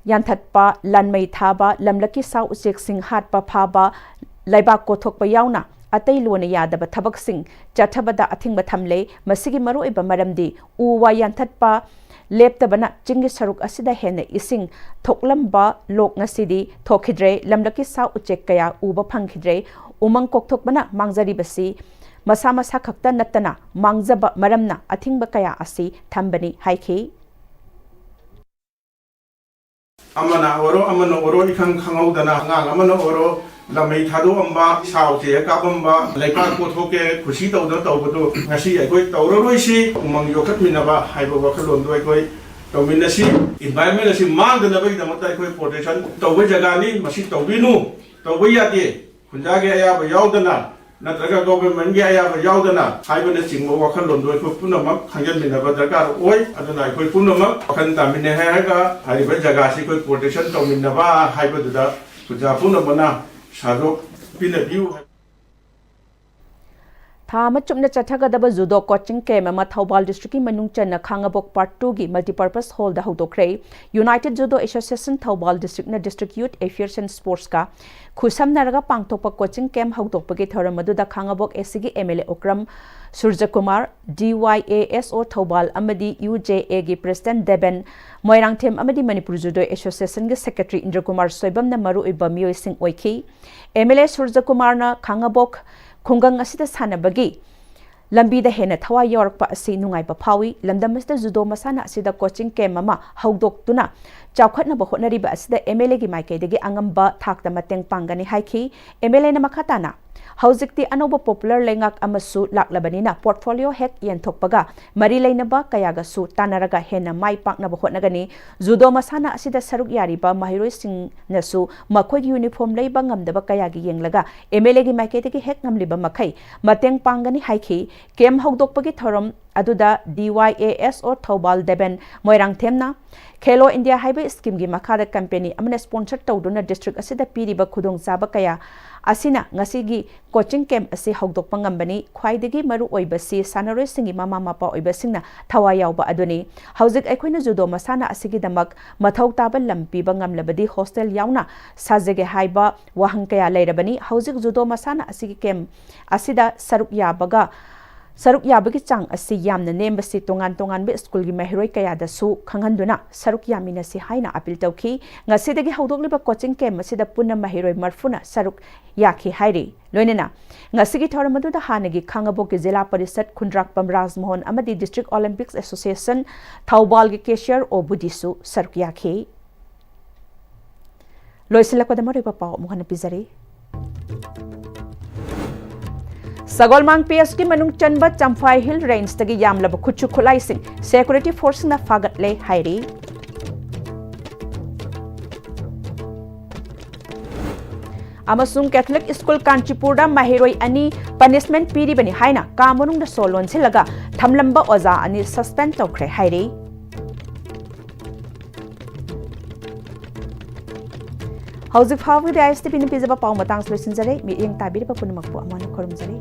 ꯌꯥꯟꯊꯠꯄ, ꯂꯥꯟꯃꯩ ꯊꯥꯕ, ꯂꯝꯂꯛꯀꯤ ꯁꯥ ꯎꯆꯦꯛꯁꯤꯡ ꯍꯥꯠꯄ ꯐꯥꯕ, ꯂꯩꯕꯥꯛ ꯀꯣꯊꯣꯛꯄ ꯌꯥꯎꯅ ꯑꯇꯩ ꯂꯣꯟꯅ ꯌꯥꯗꯕ ꯊꯕꯛꯁꯤꯡ ꯆꯠꯊꯕꯗ ꯑꯊꯤꯡꯕ ꯊꯝꯂꯦ꯫ ꯃꯁꯤꯒꯤ ꯃꯔꯨꯑꯣꯏꯕ ꯃꯔꯝꯗꯤ ꯎ ꯋꯥ ꯌꯥꯟꯊꯠꯄ ꯂꯦꯞꯇꯕꯅ ꯆꯤꯡꯒꯤ ꯁꯔꯨꯛ ꯑꯁꯤꯗ ꯍꯦꯟꯅ ꯏꯁꯤꯡ ꯊꯣꯛꯂꯝꯕ ꯂꯣꯛ ꯉꯁꯤꯗꯤ ꯊꯣꯛꯈꯤꯗ꯭ꯔꯦ꯫ ꯂꯝꯂꯛꯀꯤ ꯁꯥ ꯎꯆꯦꯛ ꯀꯌꯥ ꯎꯕ ꯐꯪꯈꯤꯗ꯭ꯔꯦ꯫ ꯎꯃꯪ ꯀꯣꯛꯊꯣꯛꯄꯅ ꯃꯥꯡꯖꯔꯤꯕꯁꯤ ꯃꯁꯥ ꯃꯁꯥ ꯈꯛꯇ ꯅꯠꯇꯅ ꯃꯥꯡꯖꯕ ꯃꯔꯝꯅ ꯑꯊꯤꯡꯕ ꯀꯌꯥ ꯑꯁꯤ ꯊꯝꯕꯅꯤ ꯍꯥꯏꯈꯤ꯫ ꯑꯃꯅ ꯑꯣꯏꯔꯣ, ꯑꯃꯅ ꯑꯣꯏꯔꯣ, ꯏꯈꯪ ꯈꯪꯍꯧꯗꯅ ꯑꯉꯥꯡ ꯑꯃꯅ ꯑꯣꯏꯔꯣ, ꯂꯝꯃꯩ ꯊꯥꯗꯣꯛꯑꯝꯕ, ꯁꯥ ꯎꯆꯦꯛ ꯀꯥꯞꯄꯝꯕ, ꯂꯩꯄꯥꯛ ꯀꯣꯊꯣꯛꯀꯦ ꯈꯨꯁꯤ ꯇꯧꯗꯅ ꯇꯧꯕꯗꯨ ꯉꯁꯤ ꯑꯩꯈꯣꯏ ꯇꯧꯔꯔꯣꯏꯁꯤ꯫ ꯎꯃꯪ ꯌꯣꯛꯈꯠꯃꯤꯟꯅꯕ ꯍꯥꯏꯕ ꯋꯥꯈꯜꯂꯣꯟꯗꯨ ꯑꯩꯈꯣꯏ ꯇꯧꯃꯤꯟꯅꯁꯤ꯫ Environment ꯑꯁꯤ ꯃꯥꯡꯗꯅꯕꯒꯤꯗꯃꯛꯇ ꯑꯩꯈꯣꯏ protection ꯇꯧꯕ ꯖꯒꯥꯅꯤ꯫ ꯃꯁꯤ ꯇꯧꯕꯤꯅꯨ, ꯇꯧꯕ ꯌꯥꯗꯦ꯫ ꯈꯨꯟꯖꯥꯒꯤ ꯑꯌꯥꯕ ꯌꯥꯎꯗꯅ ꯅꯠꯇ꯭ꯔꯒ governmentꯀꯤ ꯑꯌꯥꯕ ꯌꯥꯎꯗꯅ ꯍꯥꯏꯕꯅꯆꯤꯡꯕ ꯋꯥꯈꯜꯂꯣꯟꯗꯣ ꯑꯩꯈꯣꯏ ꯄꯨꯝꯅꯃꯛ ꯈꯪꯖꯤꯟꯃꯤꯟꯅꯕ ꯗꯔꯀꯥꯔ ꯑꯣꯏ꯫ ꯑꯗꯨꯅ ꯑꯩꯈꯣꯏ ꯄꯨꯝꯅꯃꯛ ꯋꯥꯈꯜ ꯇꯥꯃꯤꯟꯅꯩ ꯍꯥꯏꯔꯒ ꯍꯥꯏꯔꯤꯕ ꯖꯒꯥꯁꯤ ꯑꯩꯈꯣꯏ protection ꯇꯧꯃꯤꯟꯅꯕ ꯍꯥꯏꯕꯗꯨꯗ ꯈꯨꯟꯖꯥ ꯄꯨꯝꯅꯃꯛꯅ ꯁꯥꯗꯣꯛ ꯄꯤꯅꯕꯤꯌꯨ꯫ ꯊꯥ ꯑꯃ ꯆꯨꯞꯅ ꯆꯠꯊꯒꯗꯕ ꯖꯨꯗꯣ coaching camp ꯑꯃ ꯊꯧꯕꯥꯜ districtꯀꯤ ꯃꯅꯨꯡ ꯆꯟꯅ ꯈꯥꯉꯕꯣꯛ Part twoꯒꯤ Multipurpose Hallꯗ ꯍꯧꯗꯣꯛꯈ꯭ꯔꯦ꯫ United Judo Association Thoubal districtꯅ District Youth Affairs and Sportsꯀ ꯈꯨꯠꯁꯝꯅꯔꯒ ꯄꯥꯡꯊꯣꯛꯄ coaching camp ꯍꯧꯗꯣꯛꯄꯒꯤ ꯊꯧꯔꯝ ꯑꯗꯨꯗ ꯈꯥꯉꯕꯣꯛ ACꯒꯤ MLA ꯑꯣꯀ꯭ꯔꯝ ꯁꯨꯔꯖꯀꯨꯃꯥꯔ, DYASO ꯊꯧꯕꯥꯜ ꯑꯃꯗꯤ UJAꯒꯤ President ꯗꯦꯕꯦꯟ ꯃꯣꯏꯔꯥꯡꯊꯦꯝ ꯑꯃꯗꯤ ꯃꯅꯤꯄꯨꯔ Judo Associationꯒꯤ Secretary ꯏꯟꯗ꯭ꯔꯀꯨꯃꯥꯔ ꯁꯣꯏꯕꯝꯅ ꯃꯔꯨꯑꯣꯏꯕ ꯃꯤꯑꯣꯏꯁꯤꯡ ꯑꯣꯏꯈꯤ꯫ MLA ꯁꯨꯔꯖꯀꯨꯃꯥꯔꯅ ꯈꯥꯉꯕꯣꯛ ꯈꯨꯡꯒꯪ ꯑꯁꯤꯗ ꯁꯥꯟꯅꯕꯒꯤ ꯂꯝꯕꯤꯗ ꯍꯦꯟꯅ ꯊꯋꯥꯏ ꯌꯥꯎꯔꯛꯄ ꯑꯁꯤ ꯅꯨꯡꯉꯥꯏꯕ ꯐꯥꯎꯏ꯫ ꯂꯝꯗꯝ ꯑꯁꯤꯗ ꯖꯨꯗꯣ ꯃꯁꯥꯟꯅ ꯑꯁꯤꯗ coaching camp ꯑꯃ ꯍꯧꯗꯣꯛꯇꯨꯅ ꯆꯥꯎꯈꯠꯅꯕ ꯍꯣꯠꯅꯔꯤꯕ ꯑꯁꯤꯗ MLAꯒꯤ ꯃꯥꯏꯀꯩꯗꯒꯤ ꯑꯉꯝꯕ ꯊꯥꯛꯇ ꯃꯇꯦꯡ ꯄꯥꯡꯒꯅꯤ ꯍꯥꯏꯈꯤ꯫ MLAꯅ ꯃꯈꯥ ꯇꯥꯅ, "ꯍꯧꯖꯤꯛꯇꯤ ꯑꯅꯧꯕ popular ꯂꯩꯉꯥꯛ ꯑꯃꯁꯨ ꯂꯥꯛꯂꯕꯅꯤꯅ portfolio ꯍꯦꯛ ꯌꯦꯟꯊꯣꯛꯄꯒ ꯃꯔꯤ ꯂꯩꯅꯕ ꯀꯌꯥꯒꯁꯨ ꯇꯥꯟꯅꯔꯒ ꯍꯦꯟꯅ ꯃꯥꯏ ꯄꯥꯛꯅꯕ ꯍꯣꯠꯅꯒꯅꯤ꯫ ꯖꯨꯗꯣ ꯃꯁꯥꯟꯅ ꯑꯁꯤꯗ ꯁꯔꯨꯛ ꯌꯥꯔꯤꯕ ꯃꯍꯩꯔꯣꯏꯁꯤꯡꯅꯁꯨ ꯃꯈꯣꯏꯒꯤ uniform ꯂꯩꯕ ꯉꯝꯗꯕ ꯀꯌꯥꯒꯤ ꯌꯦꯡꯂꯒ MLAꯒꯤ ꯃꯥꯏꯀꯩꯗꯒꯤ ꯍꯦꯛ ꯉꯝꯂꯤꯕ ꯃꯈꯩ ꯃꯇꯦꯡ ꯄꯥꯡꯒꯅꯤ" ꯍꯥꯏꯈꯤ꯫ Camp ꯍꯧꯗꯣꯛꯄꯒꯤ ꯊꯧꯔꯝ ꯑꯗꯨꯗ DYASO ꯊꯧꯕꯥꯜ ꯗꯦꯕꯦꯟ ꯃꯣꯏꯔꯥꯡꯊꯦꯝꯅ ꯈꯦꯂꯣ ꯏꯟꯗꯤꯌꯥ ꯍꯥꯏꯕ schemeꯒꯤ ꯃꯈꯥꯗ company ꯑꯃꯅ sponsor ꯇꯧꯗꯨꯅ district ꯑꯁꯤꯗ ꯄꯤꯔꯤꯕ ꯈꯨꯗꯣꯡꯆꯥꯕ ꯀꯌꯥ ꯑꯁꯤꯅ ꯉꯁꯤꯒꯤ coaching camp ꯑꯁꯤ ꯍꯧꯗꯣꯛꯄ ꯉꯝꯕꯅꯤ꯫ ꯈ꯭ꯋꯥꯏꯗꯒꯤ ꯃꯔꯨ ꯑꯣꯏꯕꯁꯤ ꯁꯥꯟꯅꯔꯣꯏꯁꯤꯡꯒꯤ ꯃꯃꯥ ꯃꯄꯥ ꯑꯣꯏꯕꯁꯤꯡꯅ ꯊꯋꯥꯏ ꯌꯥꯎꯕ ꯑꯗꯨꯅꯤ꯫ ꯍꯧꯖꯤꯛ ꯑꯩꯈꯣꯏꯅ judo ꯃꯁꯥꯟꯅ ꯑꯁꯤꯒꯤꯗꯃꯛ ꯃꯊꯧ ꯇꯥꯕ ꯂꯝ ꯄꯤꯕ ꯉꯝꯂꯕꯗꯤ hostel ꯌꯥꯎꯅ ꯁꯥꯖꯒꯦ ꯍꯥꯏꯕ ꯋꯥꯍꯪ ꯀꯌꯥ ꯂꯩꯔꯕꯅꯤ꯫ ꯍꯧꯖꯤꯛ judo ꯃꯁꯥꯟꯅ ꯑꯁꯤꯒꯤ camp ꯑꯁꯤꯗ ꯁꯔꯨꯛ ꯌꯥꯕꯒ ꯁꯔꯨꯛ ꯌꯥꯕꯒꯤ ꯆꯥꯡ ꯑꯁꯤ ꯌꯥꯝꯅ ꯅꯦꯝꯕꯁꯤ ꯇꯣꯉꯥꯟ ꯇꯣꯉꯥꯟꯕ ꯁ꯭ꯀꯨꯜꯒꯤ ꯃꯍꯩꯔꯣꯏ ꯀꯌꯥꯗꯁꯨ ꯈꯪꯍꯟꯗꯨꯅ ꯁꯔꯨꯛ ꯌꯥꯃꯤꯟꯅꯁꯤ ꯍꯥꯏꯅ appeal ꯇꯧꯈꯤ꯫ ꯉꯁꯤꯗꯒꯤ ꯍꯧꯗꯣꯛꯂꯤꯕ coaching camp ꯑꯁꯤꯗ ꯄꯨꯟꯅ ꯃꯍꯩꯔꯣꯏ ꯃꯔꯐꯨꯅ ꯁꯔꯨꯛ ꯌꯥꯈꯤ ꯍꯥꯏꯔꯤ꯫ ꯂꯣꯏꯅꯅ ꯉꯁꯤꯒꯤ ꯊꯧꯔꯝ ꯑꯗꯨꯗ ꯍꯥꯟꯅꯒꯤ ꯈꯥꯉꯕꯣꯛꯀꯤ ꯖꯤꯂꯥ ꯄꯔꯤꯁꯠ ꯈꯨꯟꯗ꯭ꯔꯥꯛꯄꯝ ꯔꯥꯖꯃꯣꯍꯟ ꯑꯃꯗꯤ District Olympics Association ꯊꯧꯕꯥꯜꯒꯤ cashier ꯑꯣ ꯕꯨꯗꯤꯁꯨ ꯁꯔꯨꯛ ꯌꯥꯈꯤ꯫ ꯂꯣꯏꯁꯤꯜꯂꯛꯄꯗ ꯃꯔꯨꯑꯣꯏꯕ ꯄꯥꯎ ꯑꯃꯨꯛ ꯍꯟꯅ ꯄꯤꯖꯔꯤ꯫ ꯁꯒꯣꯜꯃꯥꯡ P H ꯀꯤ ꯃꯅꯨꯡ ꯆꯟꯕ ꯆꯝꯐꯥꯏ Hill Range ꯇꯒꯤ ꯌꯥꯝꯂꯕ ꯈꯨꯠꯁꯨ ꯈꯨꯠꯂꯥꯏꯁꯤꯡ security force ꯁꯤꯡꯅ ꯐꯥꯒꯠꯂꯦ ꯍꯥꯏꯔꯤ꯫ ꯑꯃꯁꯨꯡ Catholic School ꯀꯥꯟꯆꯤꯄꯨꯔꯗ ꯃꯍꯩꯔꯣꯏ ꯑꯅꯤ punishment ꯄꯤꯔꯤꯕꯅꯤ ꯍꯥꯏꯅ ꯀꯥ ꯃꯅꯨꯡꯗ ꯁꯣ ꯂꯣꯟꯁꯤꯜꯂꯒ ꯊꯝꯂꯝꯕ ꯑꯣꯖꯥ ꯑꯅꯤ suspend ꯇꯧꯈ꯭ꯔꯦ ꯍꯥꯏꯔꯤ꯫ ꯍꯧꯖꯤꯛ ꯐꯥꯎꯕꯒꯤꯗꯤ ISTV ꯅ ꯄꯤꯖꯕ ꯄꯥꯎ ꯃꯇꯥꯡꯁꯤ ꯂꯣꯏꯁꯤꯟꯖꯔꯦ꯫ ꯃꯤꯠꯌꯦꯡ ꯇꯥꯕꯤꯔꯤꯕ ꯄꯨꯝꯅꯃꯛꯄꯨ ꯑꯃꯨꯛ ꯍꯟꯅ ꯈꯨꯔꯨꯝꯖꯔꯤ꯫